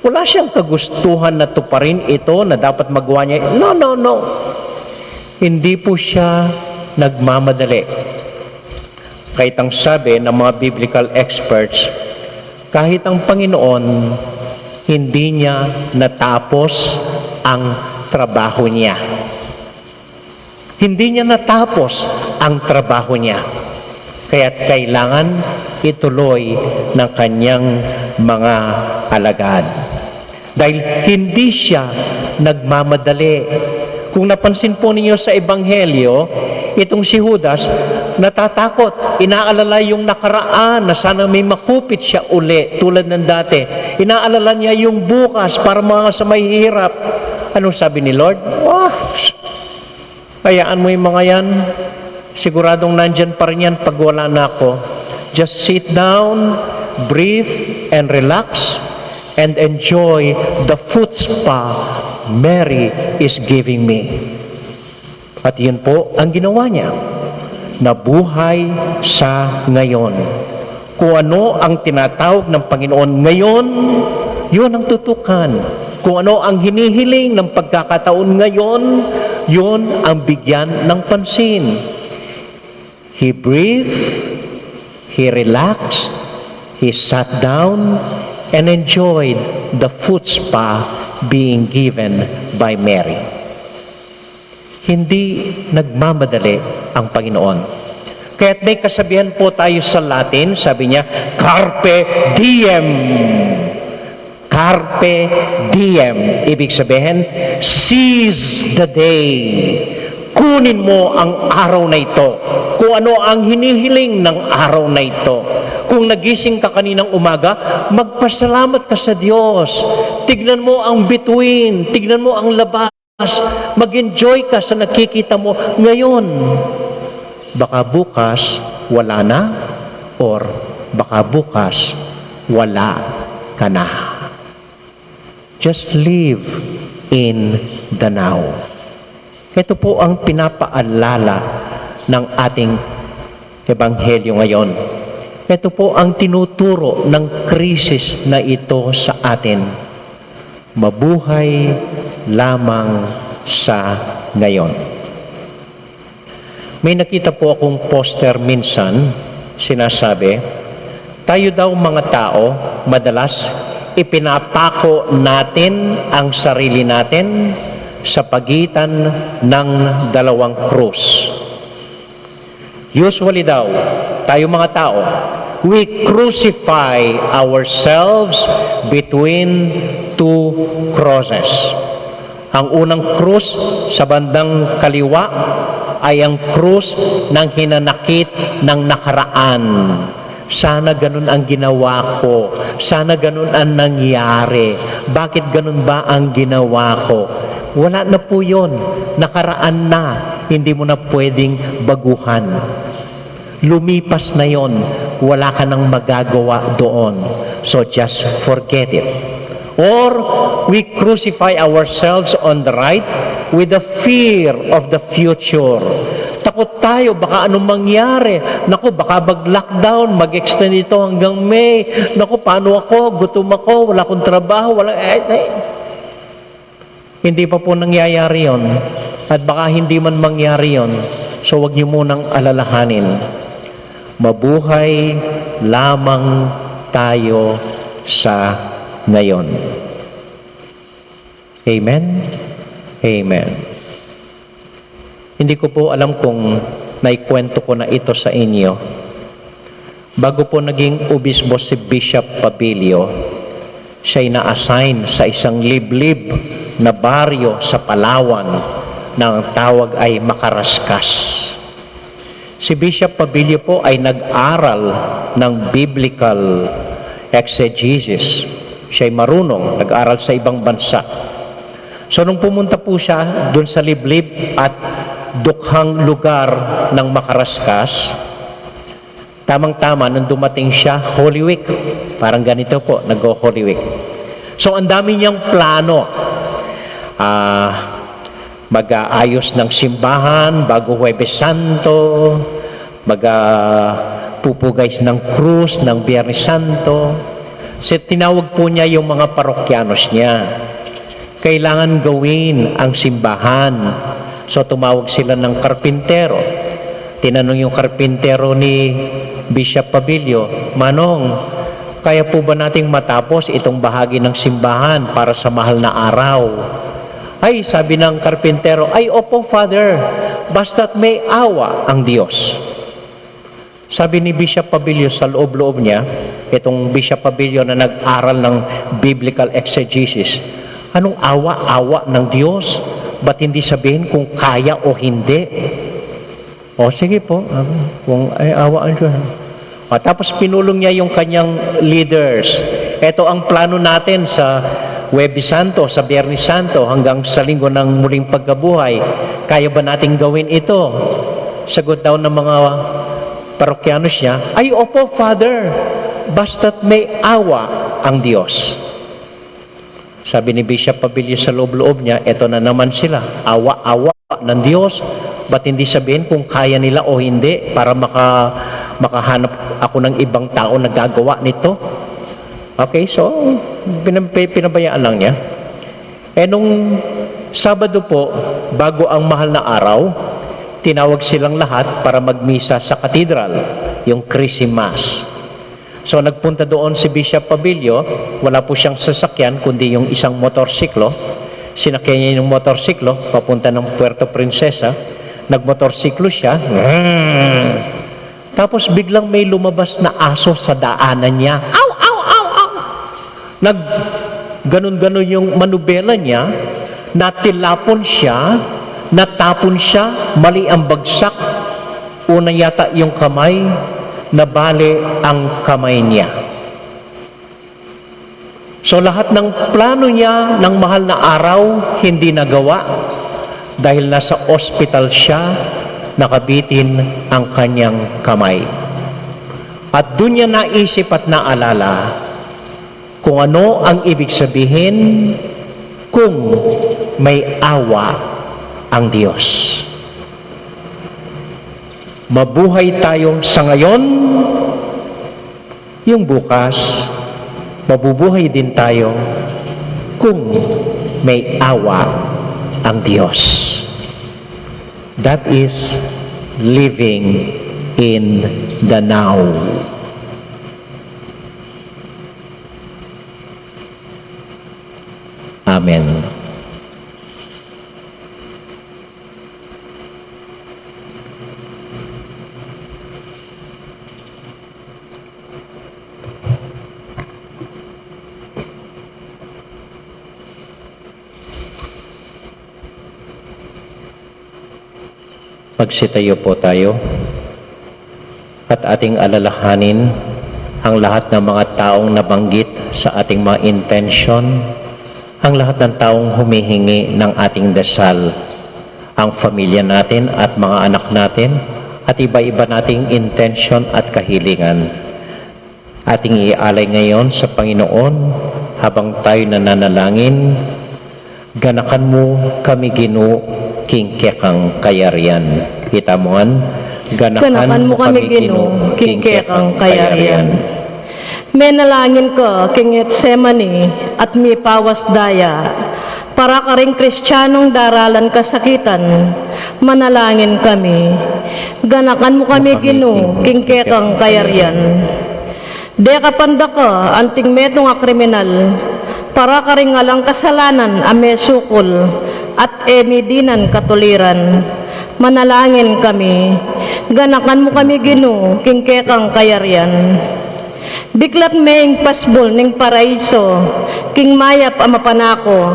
Wala siyang kagustuhan na tuparin ito na dapat magawa niya. No, no, no. Hindi po siya nagmamadali. Kahit ang sabi ng mga biblical experts, kahit ang Panginoon, hindi niya natapos ang trabaho niya. Hindi niya natapos ang trabaho niya. Kaya't kailangan ituloy ng kanyang mga alagad. Dahil hindi siya nagmamadali. Kung napansin po ninyo sa Ebanghelyo, itong si Judas, natatakot. Inaalala yung nakaraan na sana may makupit siya uli tulad ng dati. Inaalala niya yung bukas para mga sa mahihirap. Anong sabi ni Lord? "Wah, hayaan mo yung mga yan. Siguradong nandyan pa rin yan pag wala na ako. Just sit down, breathe, and relax, and enjoy the foot spa Mary is giving me." At yun po ang ginawa niya. Nabuhay sa ngayon. Kung ano ang tinatawag ng Panginoon ngayon, yun ang tutukan. Kung ano ang hinihiling ng pagkakataon ngayon, yun ang bigyan ng pansin. He breathed, he relaxed, he sat down, and enjoyed the foot spa being given by Mary. Hindi nagmamadali ang Panginoon. Kaya't may kasabihan po tayo sa Latin, sabi niya, "Carpe diem." Carpe diem. Ibig sabihin, seize the day. Kunin mo ang araw na ito. Kung ano ang hinihiling ng araw na ito. Kung nagising ka kaninang umaga, magpasalamat ka sa Diyos. Tignan mo ang bituin, tignan mo ang labas. Mag-enjoy ka sa nakikita mo ngayon. Baka bukas, wala na, or baka bukas, wala ka na. Just live in the now. Ito po ang pinapaalala ng ating Ebanghelyo ngayon. Ito po ang tinuturo ng krisis na ito sa atin. Mabuhay lamang sa ngayon. May nakita po akong poster minsan, sinasabi, tayo daw mga tao, madalas ipinapako natin ang sarili natin sa pagitan ng dalawang krus. Usually daw, tayo mga tao, we crucify ourselves between two crosses. Ang unang krus sa bandang kaliwa ay ang krus ng hinanakit ng nakaraan. Sana ganun ang ginawa ko. Sana ganun ang nangyari. Bakit ganun ba ang ginawa ko? Wala na po yun. Nakaraan na. Hindi mo na pwedeng baguhan. Lumipas na yon. Wala ka nang magagawa doon. So just forget it. For we crucify ourselves on the right with the fear of the future. Takot tayo, baka anong mangyari. Naku, baka mag-lockdown, mag-extend ito hanggang May. Naku, paano ako? Gutom ako, wala akong trabaho, wala, eh, eh. Hindi pa po nangyayari yon. At baka hindi man mangyari yon. So, wag niyo munang alalahanin. Mabuhay lamang tayo sa ngayon. Amen? Amen. Hindi ko po alam kung naikwento ko na ito sa inyo. Bago po naging obispo si Bishop Pabilio, siya'y na-assign sa isang liblib na baryo sa Palawan na ang tawag ay Makaraskas. Si Bishop Pabilio po ay nag-aral ng biblical exegesis. Siya'y marunong, nag-aral sa ibang bansa. So, nung pumunta po siya dun sa liblib at dukhang lugar ng Makaraskas, tamang-tama nung dumating siya, Holy Week. Parang ganito po, nag-o-Holy Week. So, ang dami niyang plano. Ah, mag-aayos ng simbahan bago Huwebes Santo, mag-, ah, pupugay ng krus ng Biyernes Santo. So, tinawag po niya yung mga parokyanos niya. Kailangan gawin ang simbahan. So, tumawag sila ng karpintero. Tinanong yung karpintero ni Bishop Pabilio, "Manong, kaya po ba nating matapos itong bahagi ng simbahan para sa mahal na araw?" "Ay," sabi ng karpintero, "ay, opo, Father, basta't may awa ang Diyos." Sabi ni Bishop Pabilio sa loob-loob niya, itong Bishop Pabilio na nag-aral ng biblical exegesis, "Anong awa? Awa ng Diyos? Ba't hindi sabihin kung kaya o hindi?" "O, sige po, ah, kung ay awa ng Diyos." Ah, tapos pinulong niya yung kanyang leaders, "Eto ang plano natin sa Huwebes Santo, sa Biyernes Santo, hanggang sa Linggo ng Muling Pagkabuhay. Kaya ba nating gawin ito?" Sagot daw ng mga parokyanos niya, "Ay, opo, Father, basta't may awa ang Diyos." Sabi ni Bishop Pabilio sa loob-loob niya, "Eto na naman sila, awa-awa ng Diyos, ba't hindi sabihin kung kaya nila o hindi para maka-, makahanap ako ng ibang tao na gagawa nito?" Okay, so, pinab-, pinabayaan lang niya. Eh, nung Sabado po, bago ang mahal na araw, tinawag silang lahat para magmisa sa katedral, yung Christmas. So, nagpunta doon si Bishop Pabilio, wala po siyang sasakyan, kundi yung isang motorsiklo. Sinakyan niya yung motorsiklo, papunta ng Puerto Princesa. Nagmotorsiklo siya. Tapos biglang may lumabas na aso sa daanan niya. Aw, aw, aw, aw! Nag-ganun-ganun yung manubela niya, natilapon siya, natapon siya, mali ang bagsak, una yata yung kamay, nabali ang kamay niya. So, lahat ng plano niya ng mahal na araw, hindi nagawa dahil nasa ospital siya, nakabitin ang kanyang kamay. At dun niya naisip at naalala kung ano ang ibig sabihin kung may awa ang Diyos. Mabuhay tayo sa ngayon, yung bukas, mabubuhay din tayo kung may awa ang Diyos. That is living in the now. Amen. Magsitayo po tayo at ating alalahanin ang lahat ng mga taong nabanggit sa ating mga intensyon, ang lahat ng taong humihingi ng ating dasal, ang pamilya natin at mga anak natin, at iba-iba nating intensyon at kahilingan. Ating ialay ngayon sa Panginoon Habang tayo nananalangin, ganakan mu kami, Ginu, king kekang kayarian. Itamu ngan, ganakan mu kami, Ginu, king kekang kayarian. Menalangin ka king Getsemani at mipawas daya para karing Kristianong daralan kasakitan. Manalangin kami. Ganakan mu kami, Ginu, king kekang kayarian. Dekapan da ka anting metung a kriminal para karing alang kasalanan a mesukul at e mi dinan katuliran. Manalangin kami. Ganakan mu kami, Ginu, king kekang kayarian. Diklat me ing pasbul ning paraiso king mayap a mapanako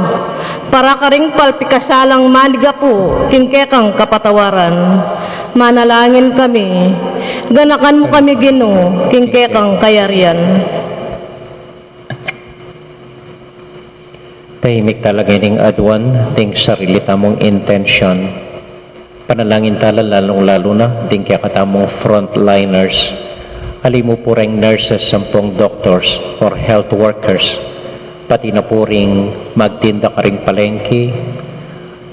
para karing palpikasalang manigapu king kekang kapatawaran. Manalangin kami. Ganakan mu kami, Ginu, king kekang kayarian. Tahimik tala ngening aduan ding sarili tamung intensyon. Panalangin tala lalung-lalu na ding kekatamung frontliners. Ali mu pu ring nurses ampong doctors or health workers, pati na pu ring magtinda karing palengke,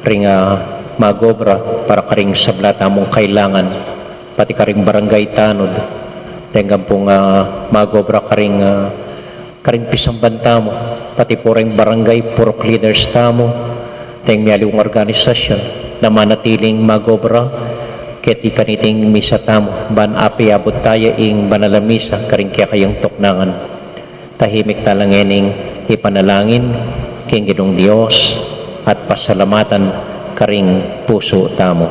ring, ah, magobra para karing sabla tamung kailangan, pati karing barangay tanod, deng ampong, ah, magobra karing, ah, karing pisamban tamu, pati pu ring barangay purok leaders tamu, deng mialiwang organisasyon na manatiling magobra keti kaniting misa tamu, ban apiabut taya ing banal a misa karing kekayung tuknangan. Tahimik tala ngening ipanalangin king Ginung Dios at pasalamatan karing pusu tamu.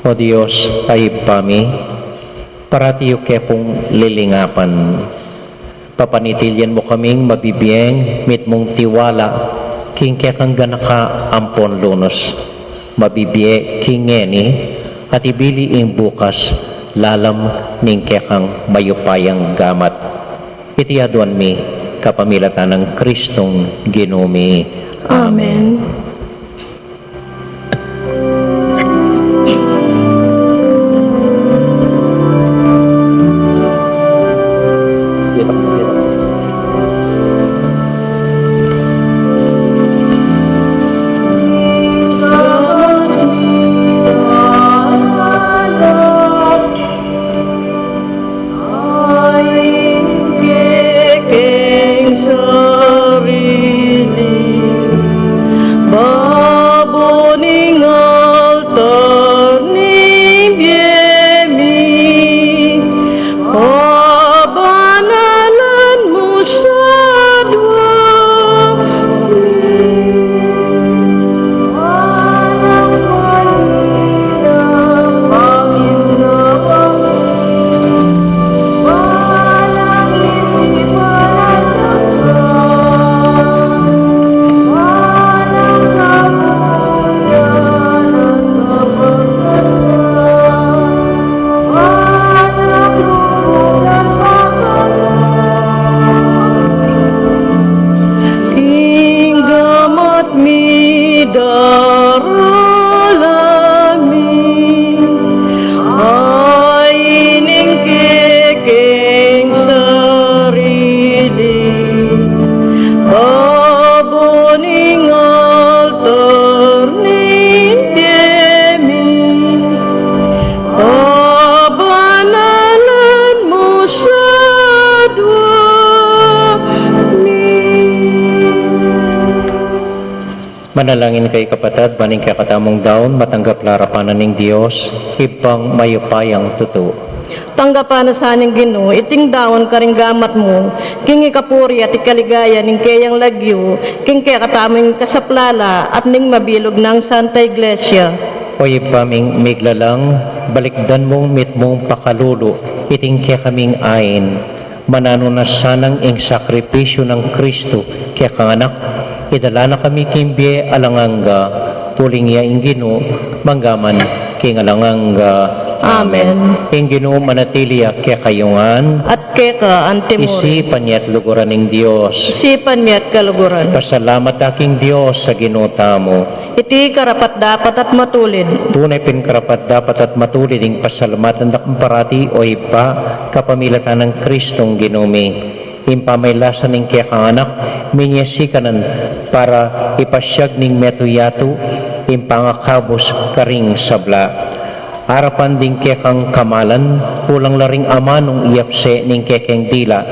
O Dios a Ibpa mi, parati yu ke pung lilingapan. Papanitilyan mu kaming mabibieng mitmung tiwala king kekang ganaka ampon lunus. Mabibie king ngeni at ibili ing bukas lalam ning kekang mayupayang gamat. Iti aduan mi kapamilatan nang Kristong Ginu mi. Amen. Aing kekeng sarili, babo ning altar ning bie mi, pabanalan mu sa dua. King gamat mi darala mi, ain ing kekeng sarili, babo ning altar ning bie mi, pabanalan mu sa dua mi. Manalangin kayu, kapatad, ban ing kekatamung daun matanggap la arapan na ning Dios, Ibpang mayupayang tutu. Tanggapan na sa ning Ginu iting daun karing gamat mu, king ikapuri at ikaligaya ning keyang lagyu, king kekatamung kasaplalan at ning mabilug nang Santa Iglesia. O Ibpa ming miglalang, balikdan mung mitmung pakalulu iting kekaming ain. Mananu na sanang ing sakripisyu nang Kristu kekang Anak, idala na kami king bie alang angga, uling ya ing Ginu, mangga man king alang angga. Amen. Amen. Ing Ginu manatili ya kekayu ngan. At keka antimurin. Isipan ye at luguran ing Dios. Isipan ye at kaluguran. Pasalamat ta king Dios a Ginu tamu. Iti karapat-dapat at matulid. Tune pin karapat-dapat at matulid ing pasalamatan da kang parati, o Ibpa, kapamilatan nang Kristong Ginu mi. Ing pamaylasa ning kekang Anak, minie sikanan para ipasiag ning metung yatu ing pangakabus karing sabla. Arapan ding kekang kamalan, kulang la ring amanung iyapse ning kekeng dila,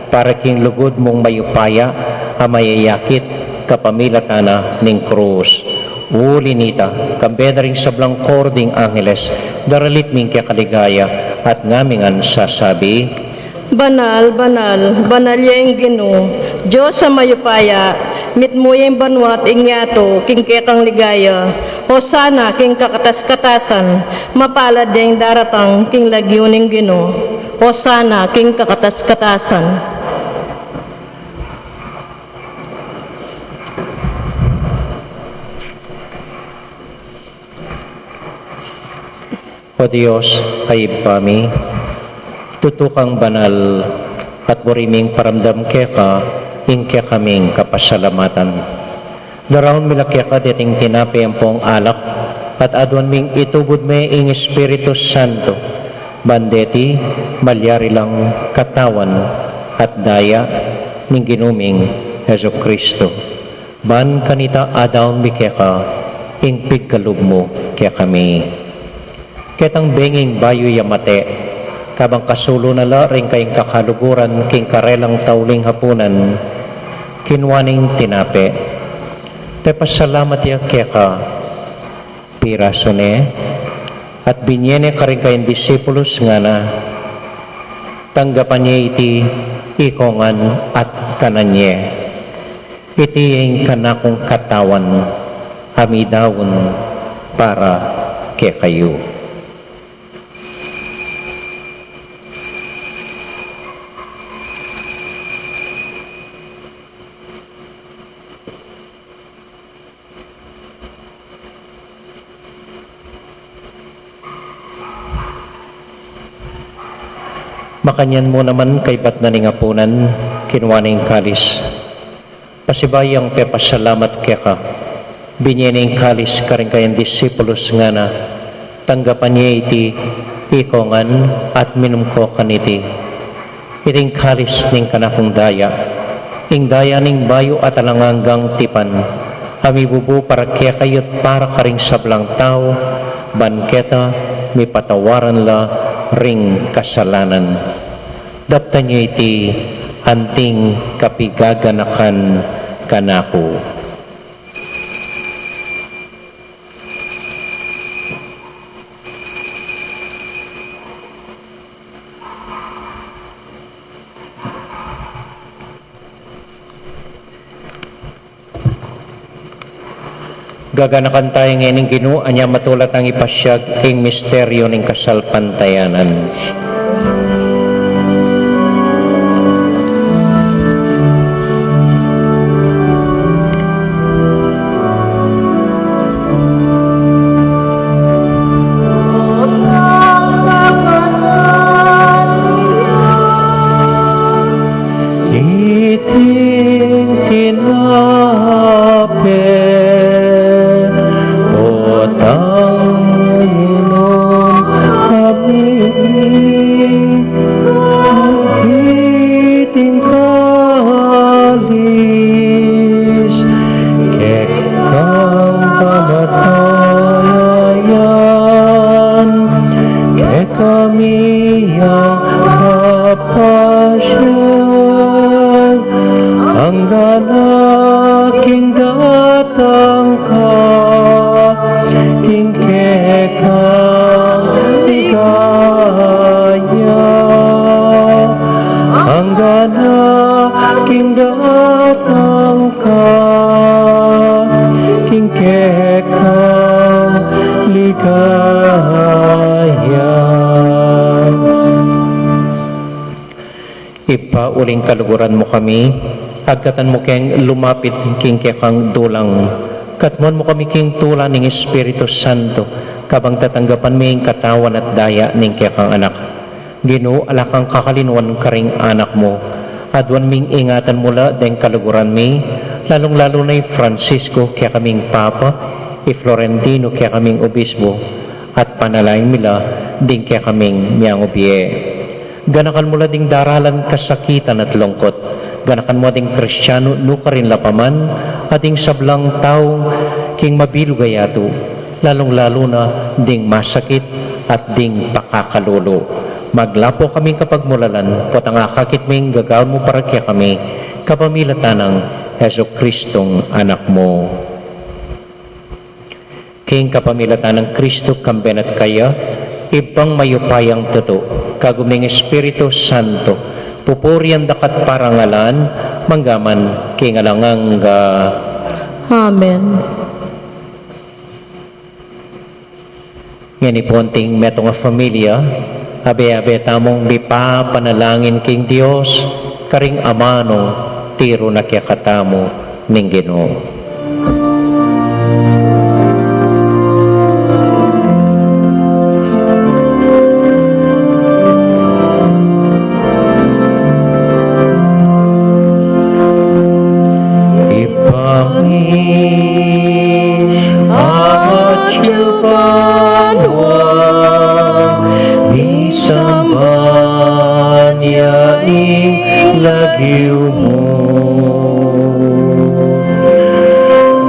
para king lugud mung mayupaya a mayayakit kapamilatan na ning krus. Uli nita, kambe da ring sablang koro ding angeles, daralit mi ing keka ligaya, at ngami ngan sasabi, Banal, banal, banal ya ing Ginu, Dios a mayupaya, mitmu ya ing banua't ing yatu king kekang ligaya. Hosana king kakatas-katasan, mapalad ya ing daratang king lagyu ning Ginu. Hosana king kakatas-katasan. O Dios, a Ibpa mi, tutu kang banal, at buri ming paramdam keka ing kekaming kapasalamatan. Daraun mi la keka deting tinape ampong alak, at aduan ming itubud me ing Espiritu Santo, ban deti malyari lang katawan at daya ning Ginu ming Jesucristo. Ban kanita adaun mi keka ing pigkalub mu kekami. Ketang benging bayu ya mate, kabang kasulu na la ring kayang kakaluguran king karelang tauling hapunan, kinua neng tinape. Pepasalamat ya keka, pirasu ne, at binie ne karing kayang disipulus ngana, tanggapan ye iti ikongan at kanan ye. Iti ing kanakung katawan a midaun para kekayu. Makanyan mu naman kaybat na ning apunan, kinua ne ing kalis. Pasibayu yang pepasalamat keka, binie ne ing kalis karing kayang disipulus ngana, tanggapan ye iti ikongan at minum ko kaniti. Iti ing kalis ning kanakung daya, ing daya ning bayu at alang anggang tipan, a mibubu para kekayu't para karing sablang tau, ban keta mipatawaran la ring kasalanan. Daptan ye iti anting kapigaganakan kanaku. Gaganakan taya ngeni ing Ginu, anya matula tang ipasiag ing misteryu ning kasalpantayanan. Iting tinape, potang minum kami, iting kalis, kekang kamatayan, kekami yang kapasiag, anggang king datang ka, king kekang ligaya, anggang king datang ka, king kekang ligaya. Ibpa, uling kaluguran mu kami, agkatan mu keng lumapit king kekang dulang. Katmuan mu kami king tula ning Espiritu Santo, Kabang tatanggapan mi ing katawan at daya ning kekang Anak, Ginu, ala kang kakalinuan karing anak mu. Aduan ming ingatan mu la deng kaluguran mi, lalung-lalu na i Francisco, kekaming Papa, i Florentino, kekaming Obispo, at panalangin mi la ding kekaming miyangubie. Ganakan mu la ding daralan kasakitan at lungkut. Ganakan mu ding Kristiano nukarin la pa man, at ding sablang tau king mabilug a yatu, lalung-lalu na ding masakit at ding pakakalulu. Maglapo kaming kapagmulalan, potang akakit ming gagawan mu para kekami, kapamilatan nang Jesu Kristong Anak mu. King kapamilatan nang Kristo, kambe na at kaya, Ibpang mayupayang tutu, kagum ning Espiritu Santo, pupurian da ka at parangalan, manggaman king alang angga. Amen. Ngeni pu, anting metung a familia, abe-abe tamung mipapanalangin king Dios, karing amanu tiru na kekatamu ning Ginu. Ibpa mi, atyu ka banua, misamban ya ing lagyu mu.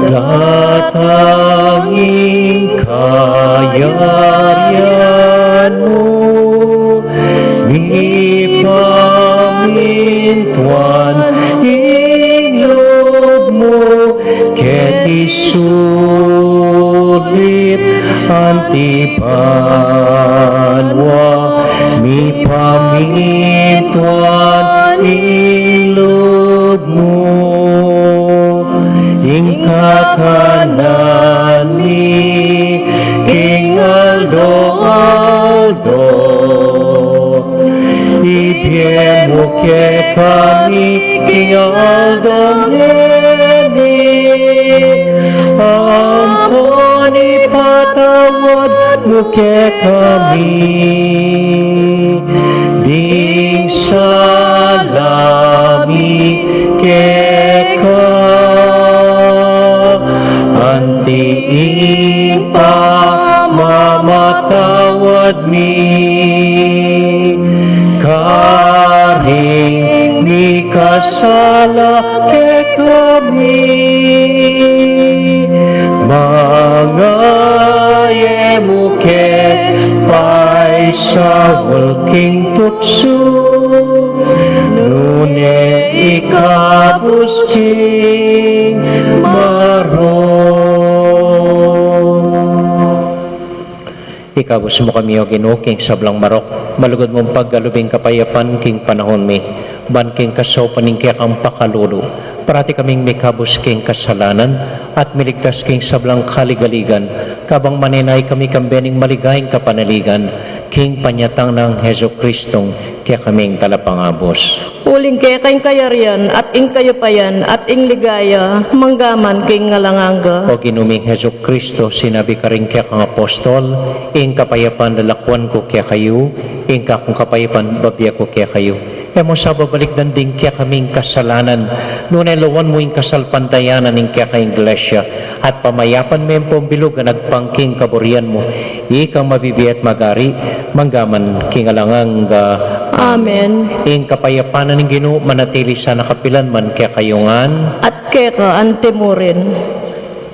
Datang ing kayarian mu, mipamintuan ing lub mu, keti sulip anti banua, mipamintuan ing lub mu. Ing kakanan mi king aldo-aldo, ibie mu kekami king aldo ngeni, ampon ipatawad mu kekami ding sala mi keka, anti ing pamamatawad mi karing mikasala kekami. Manga e mu ke paisaul king tuksu, nune ikabus king marok. Ikabus mu kami, O Ginu, king sablang marok. Malugud mung pagkalub ing kapayapan king panahun mi, ban king kasaupan ning kekang pakalulu, parati kaming mikabus king kasalanan, at miligtas king sablang kaligaligan, kabang manenaya kami kambe ning maligayang kapanaligan, king panyatang nang Jesucristong kekaming Talapangabus. Uling keka ing kayarian, at ing kayupayan, at ing ligaya, manggaman king alang angga. O Ginu ming Jesucristo, sinabi karing kekang apostol, ing kapayapan lalakuan ku kekayu, ing kakung kapayapan babie ku kekayu. E mu sa babalikdan ding kekaming kasalanan, nune lawan mu ing kasalpantayanan ning kekang Iglesia, at pamayapan me pu ing bilug a agpang king kaburian mu, ikang mabibie at magari, manggaman king alang angga. Amen. Ing kapayapan na ning Ginu, manatili sana kapilan man kekayu ngan. At keka anti murin.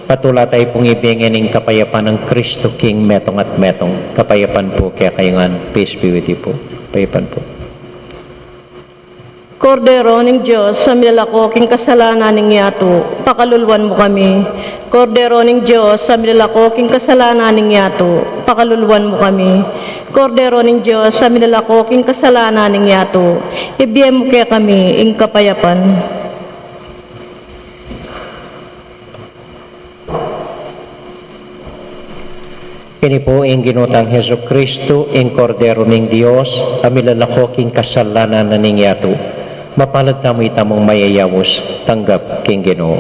Patula tayu pung ibie ning kapayapan nang Kristo king metung at metung. Kapayapan pu kekayu ngan. Peace be with you po. Kapayapan pu. Kordero ning Dios, a milalako king kasalanan ning yatu, pakaluluan mu kami. Kordero ning Dios, a milalako king kasalanan ning yatu, pakaluluan mu kami. Kordero ning Dios, a milalako king kasalanan ning yatu, ibie mu kekami ing kapayapan. Ini pu ing Ginu tang Jesucristo, ing Kordero ning Dios, a milalako king kasalanan ning yatu. Mapalad tamu itamung mayayaus tanggap king Ginu.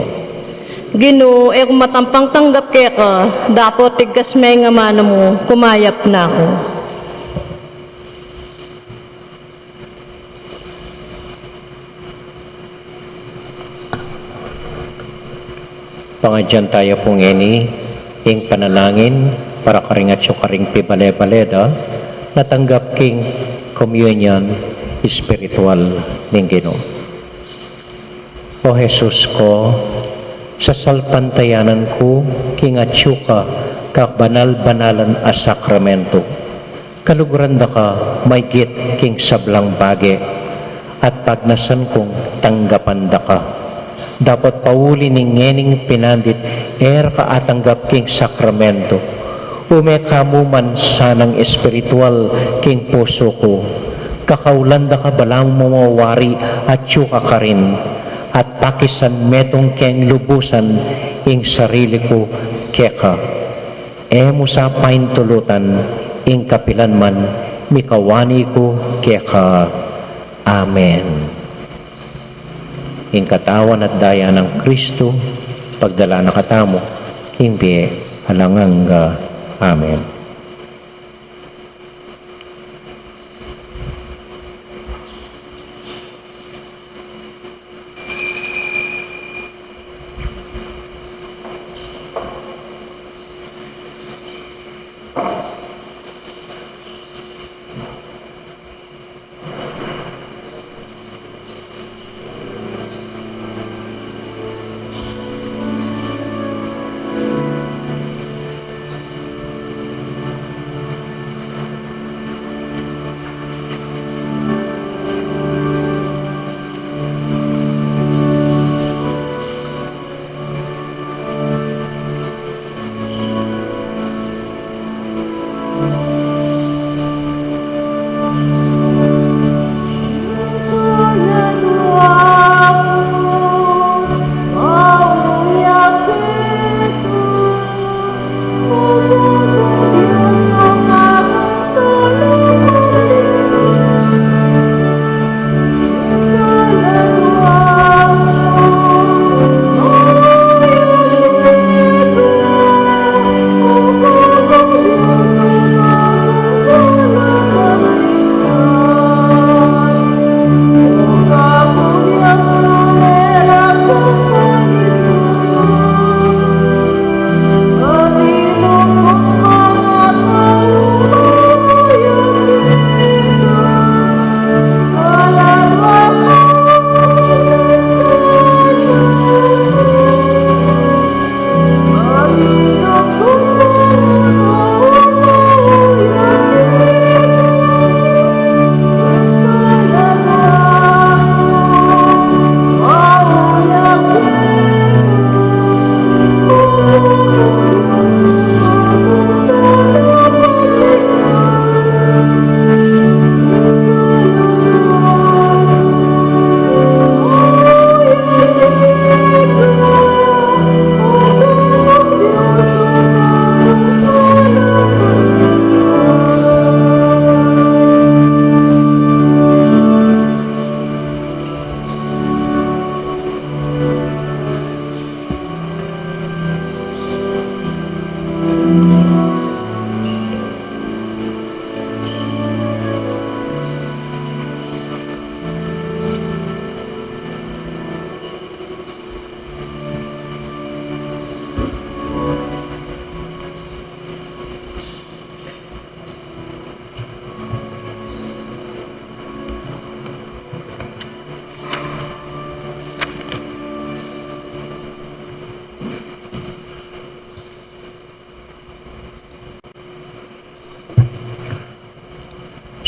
Ginu, e ku matampang tanggap keka, dapot tigkas me ing amanu mu, kumayap na ku. Pangadyan taya pu ngeni ing panalangin para karing atyu karing pibale-bale da na tanggap king komunyon espiritual ning Ginu. O Jesus ko, sasalpantayanan ku king atyu ka kabanal-banalan a sakramento. Kaluguran da ka maygit king sablang bage, at pagnasan kung tanggapan da ka. Dapot pauli ning ngening pinandit e ra ka atanggap king sakramento, ume ka mu man sanang espiritual king pusu ku. Kakaulan da ka balamu mawari atyu ka karin, at pakisan metung keng lubusan ing sarili ku keka. E mu sa paintulutan ing kapilan man mikawani ku keka. Amen. Ing katawan at daya nang Kristu, pagdala na katamu king bie alang angga. Amen.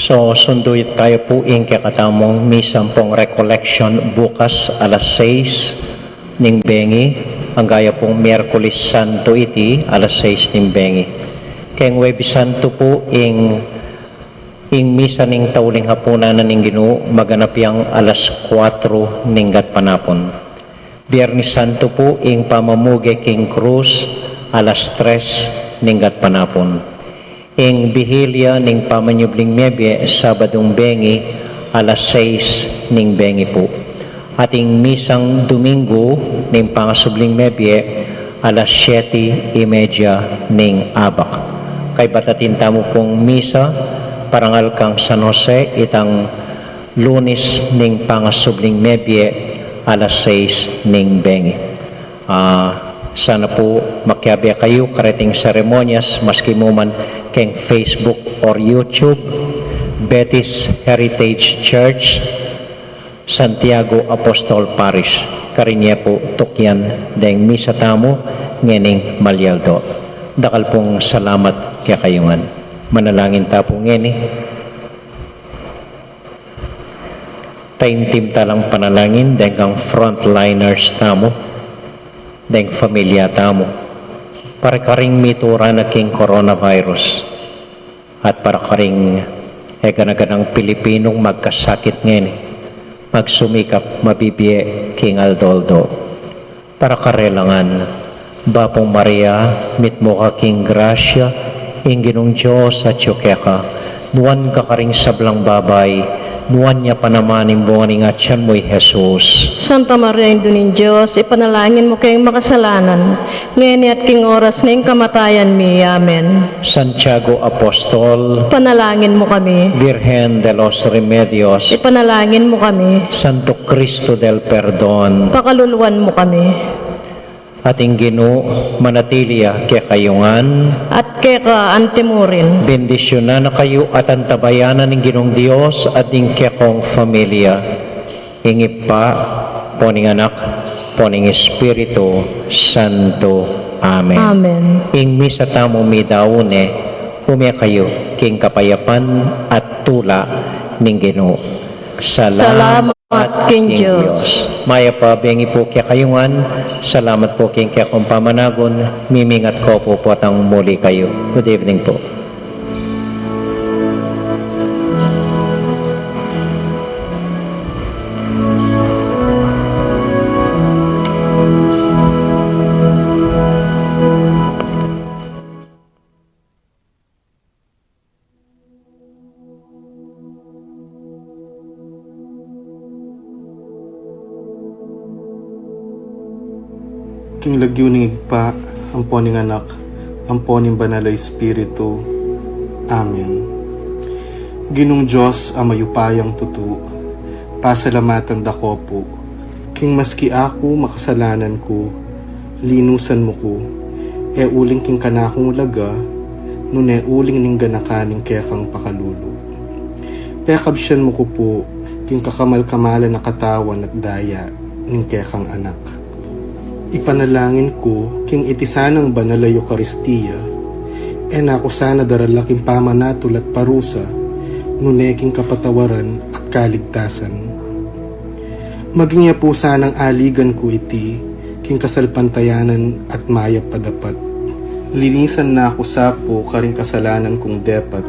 So, sundu tayu pu ing kekatamung misa pung recollection bukas alas sais ning bengi, anggaya pung Miyerkules Santo iti alas sais ning bengi. Keng Huwebes Santo pu ing, ing misa ning tauling hapunan na ning Ginu, maganap yang alas kuatro ning gatpanapun. Biernes Santo pu ing pamamuge king krus alas tres ning gatpanapun. Ing Bihilia ning pamanyubling mebie Sabadung bengi alas sais ning bengi pu. Ating misang Domingo ning pangasubling mebie, alas siete y media ning abak. Kaybat atin tamu pung misa parangal kang San Jose, itang Lunes ning pangasubling mebie, alas sais ning bengi. Ah, sana pu makiabe kayu kareting seremonyas, maski mu man keng Facebook or YouTube, Betis Heritage Church, Santiago Apostol Parish. Karin ye pu tukian deng misa tamu ngening malyaldo. Dakal pung salamat kekayu ngan. Manalangin ta pu ngeni. Taimtim ta lang panalangin deng kang frontliners tamu, deng familia tamu, para karing mitura na king coronavirus, at para karing e gana-ganang Pilipinung magkasakit ngeni, magsumikap mabibie king aldo-aldo. Para karela ngan, Bapu Maria, mitmu ka king grasya, ing Ginung Dios atyu keka, nuan ka karing sablang babai, nuan ya pa naman ing bunga ning atian mu, i Jesus. Santa Maria, Indu ning Dios, ipanalangin mu keng makasalanan, ngeni at king oras ning kamatayan mi. Amen. Santiago Apostol, ipanalangin mu kami. Virgen de los Remedios, ipanalangin mu kami. Santo Cristo del Perdon, pakaluluan mu kami. Ating Ginu manatili ya kekayu ngan. At keka antimurin. Bendisyunan na kayu at antabayanan ning Ginung Dios at ing kekong familia. Ing Ibpa, ampo ning Anak, ampo ning Espiritu Santo. Amen. Amen. Ing misa tamu midaun ne, ume kayu king kapayapan at tula ning Ginu. Salamat king Dios. Mayap a bengi pu kekayu ngan. Salamat pu king kekong pamanagun. Mimingat ko pu potang muli kayu. Good evening pu. King lagyu ning Ibpa, ampo ning Anak, ampo ning Banal a Espiritu. Amen. Ginung Dios a mayupayang tutu, pasalamatan da ko pu, king maski aku makasalanan ku, linusan mu ku, e uling king kanakung laga, nune uling ning ganakan ning kekang pakalulu. Pekabsian mu ku pu, king kakamal-kamalan a katawan at daya ning kekang Anak. Ipanalangin ku, king iti sanang banal a Eukaristia, e na ku sana darala king pamanatul at parusa, nune king kapatawaran at kaligtasan. Maging ya pu sanang aligan ku iti, king kasalpantayanan at mayap a dapat. Linisan na ku sa pu karing kasalanan kung depat,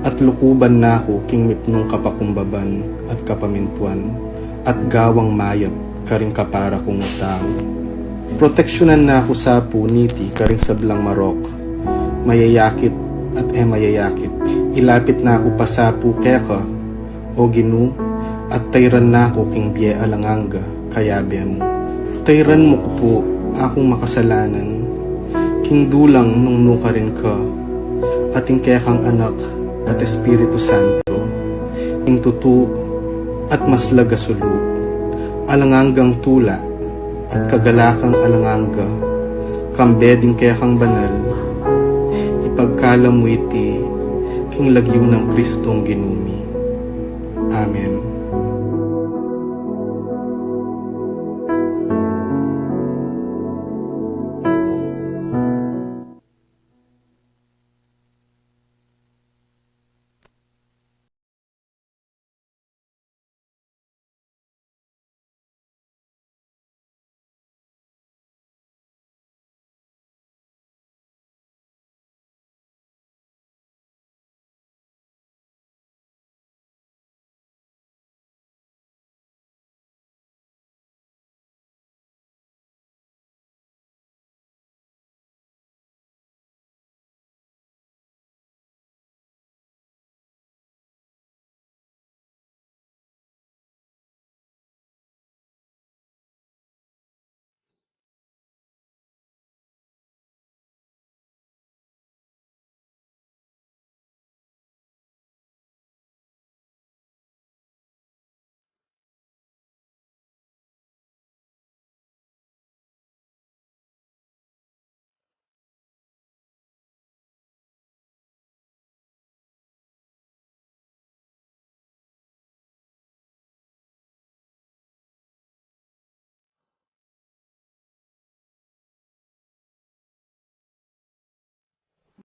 at lukuban na ku king mipnung kapakumbaban at kapamintuan, at gawang mayap karing kapara kung tau. Proteksyunan na ku sa pu niti karing sablang marok, mayayakit at e mayayakit. Ilapit na ku pa sa pu keka, O Ginu, at tayran na ku king bie alang angga, kayabe mu. Tayran mu ku pu akung makasalanan, king dulang nung nukarin ka, at ing kekang Anak at Espiritu Santo, king tutu at maslag a sulu, alang anggang tula, at kagalakang alang angga, kambe ding kekang banal, ipagkalam mu iti, king lagyu nang Kristong Ginu mi. Amen.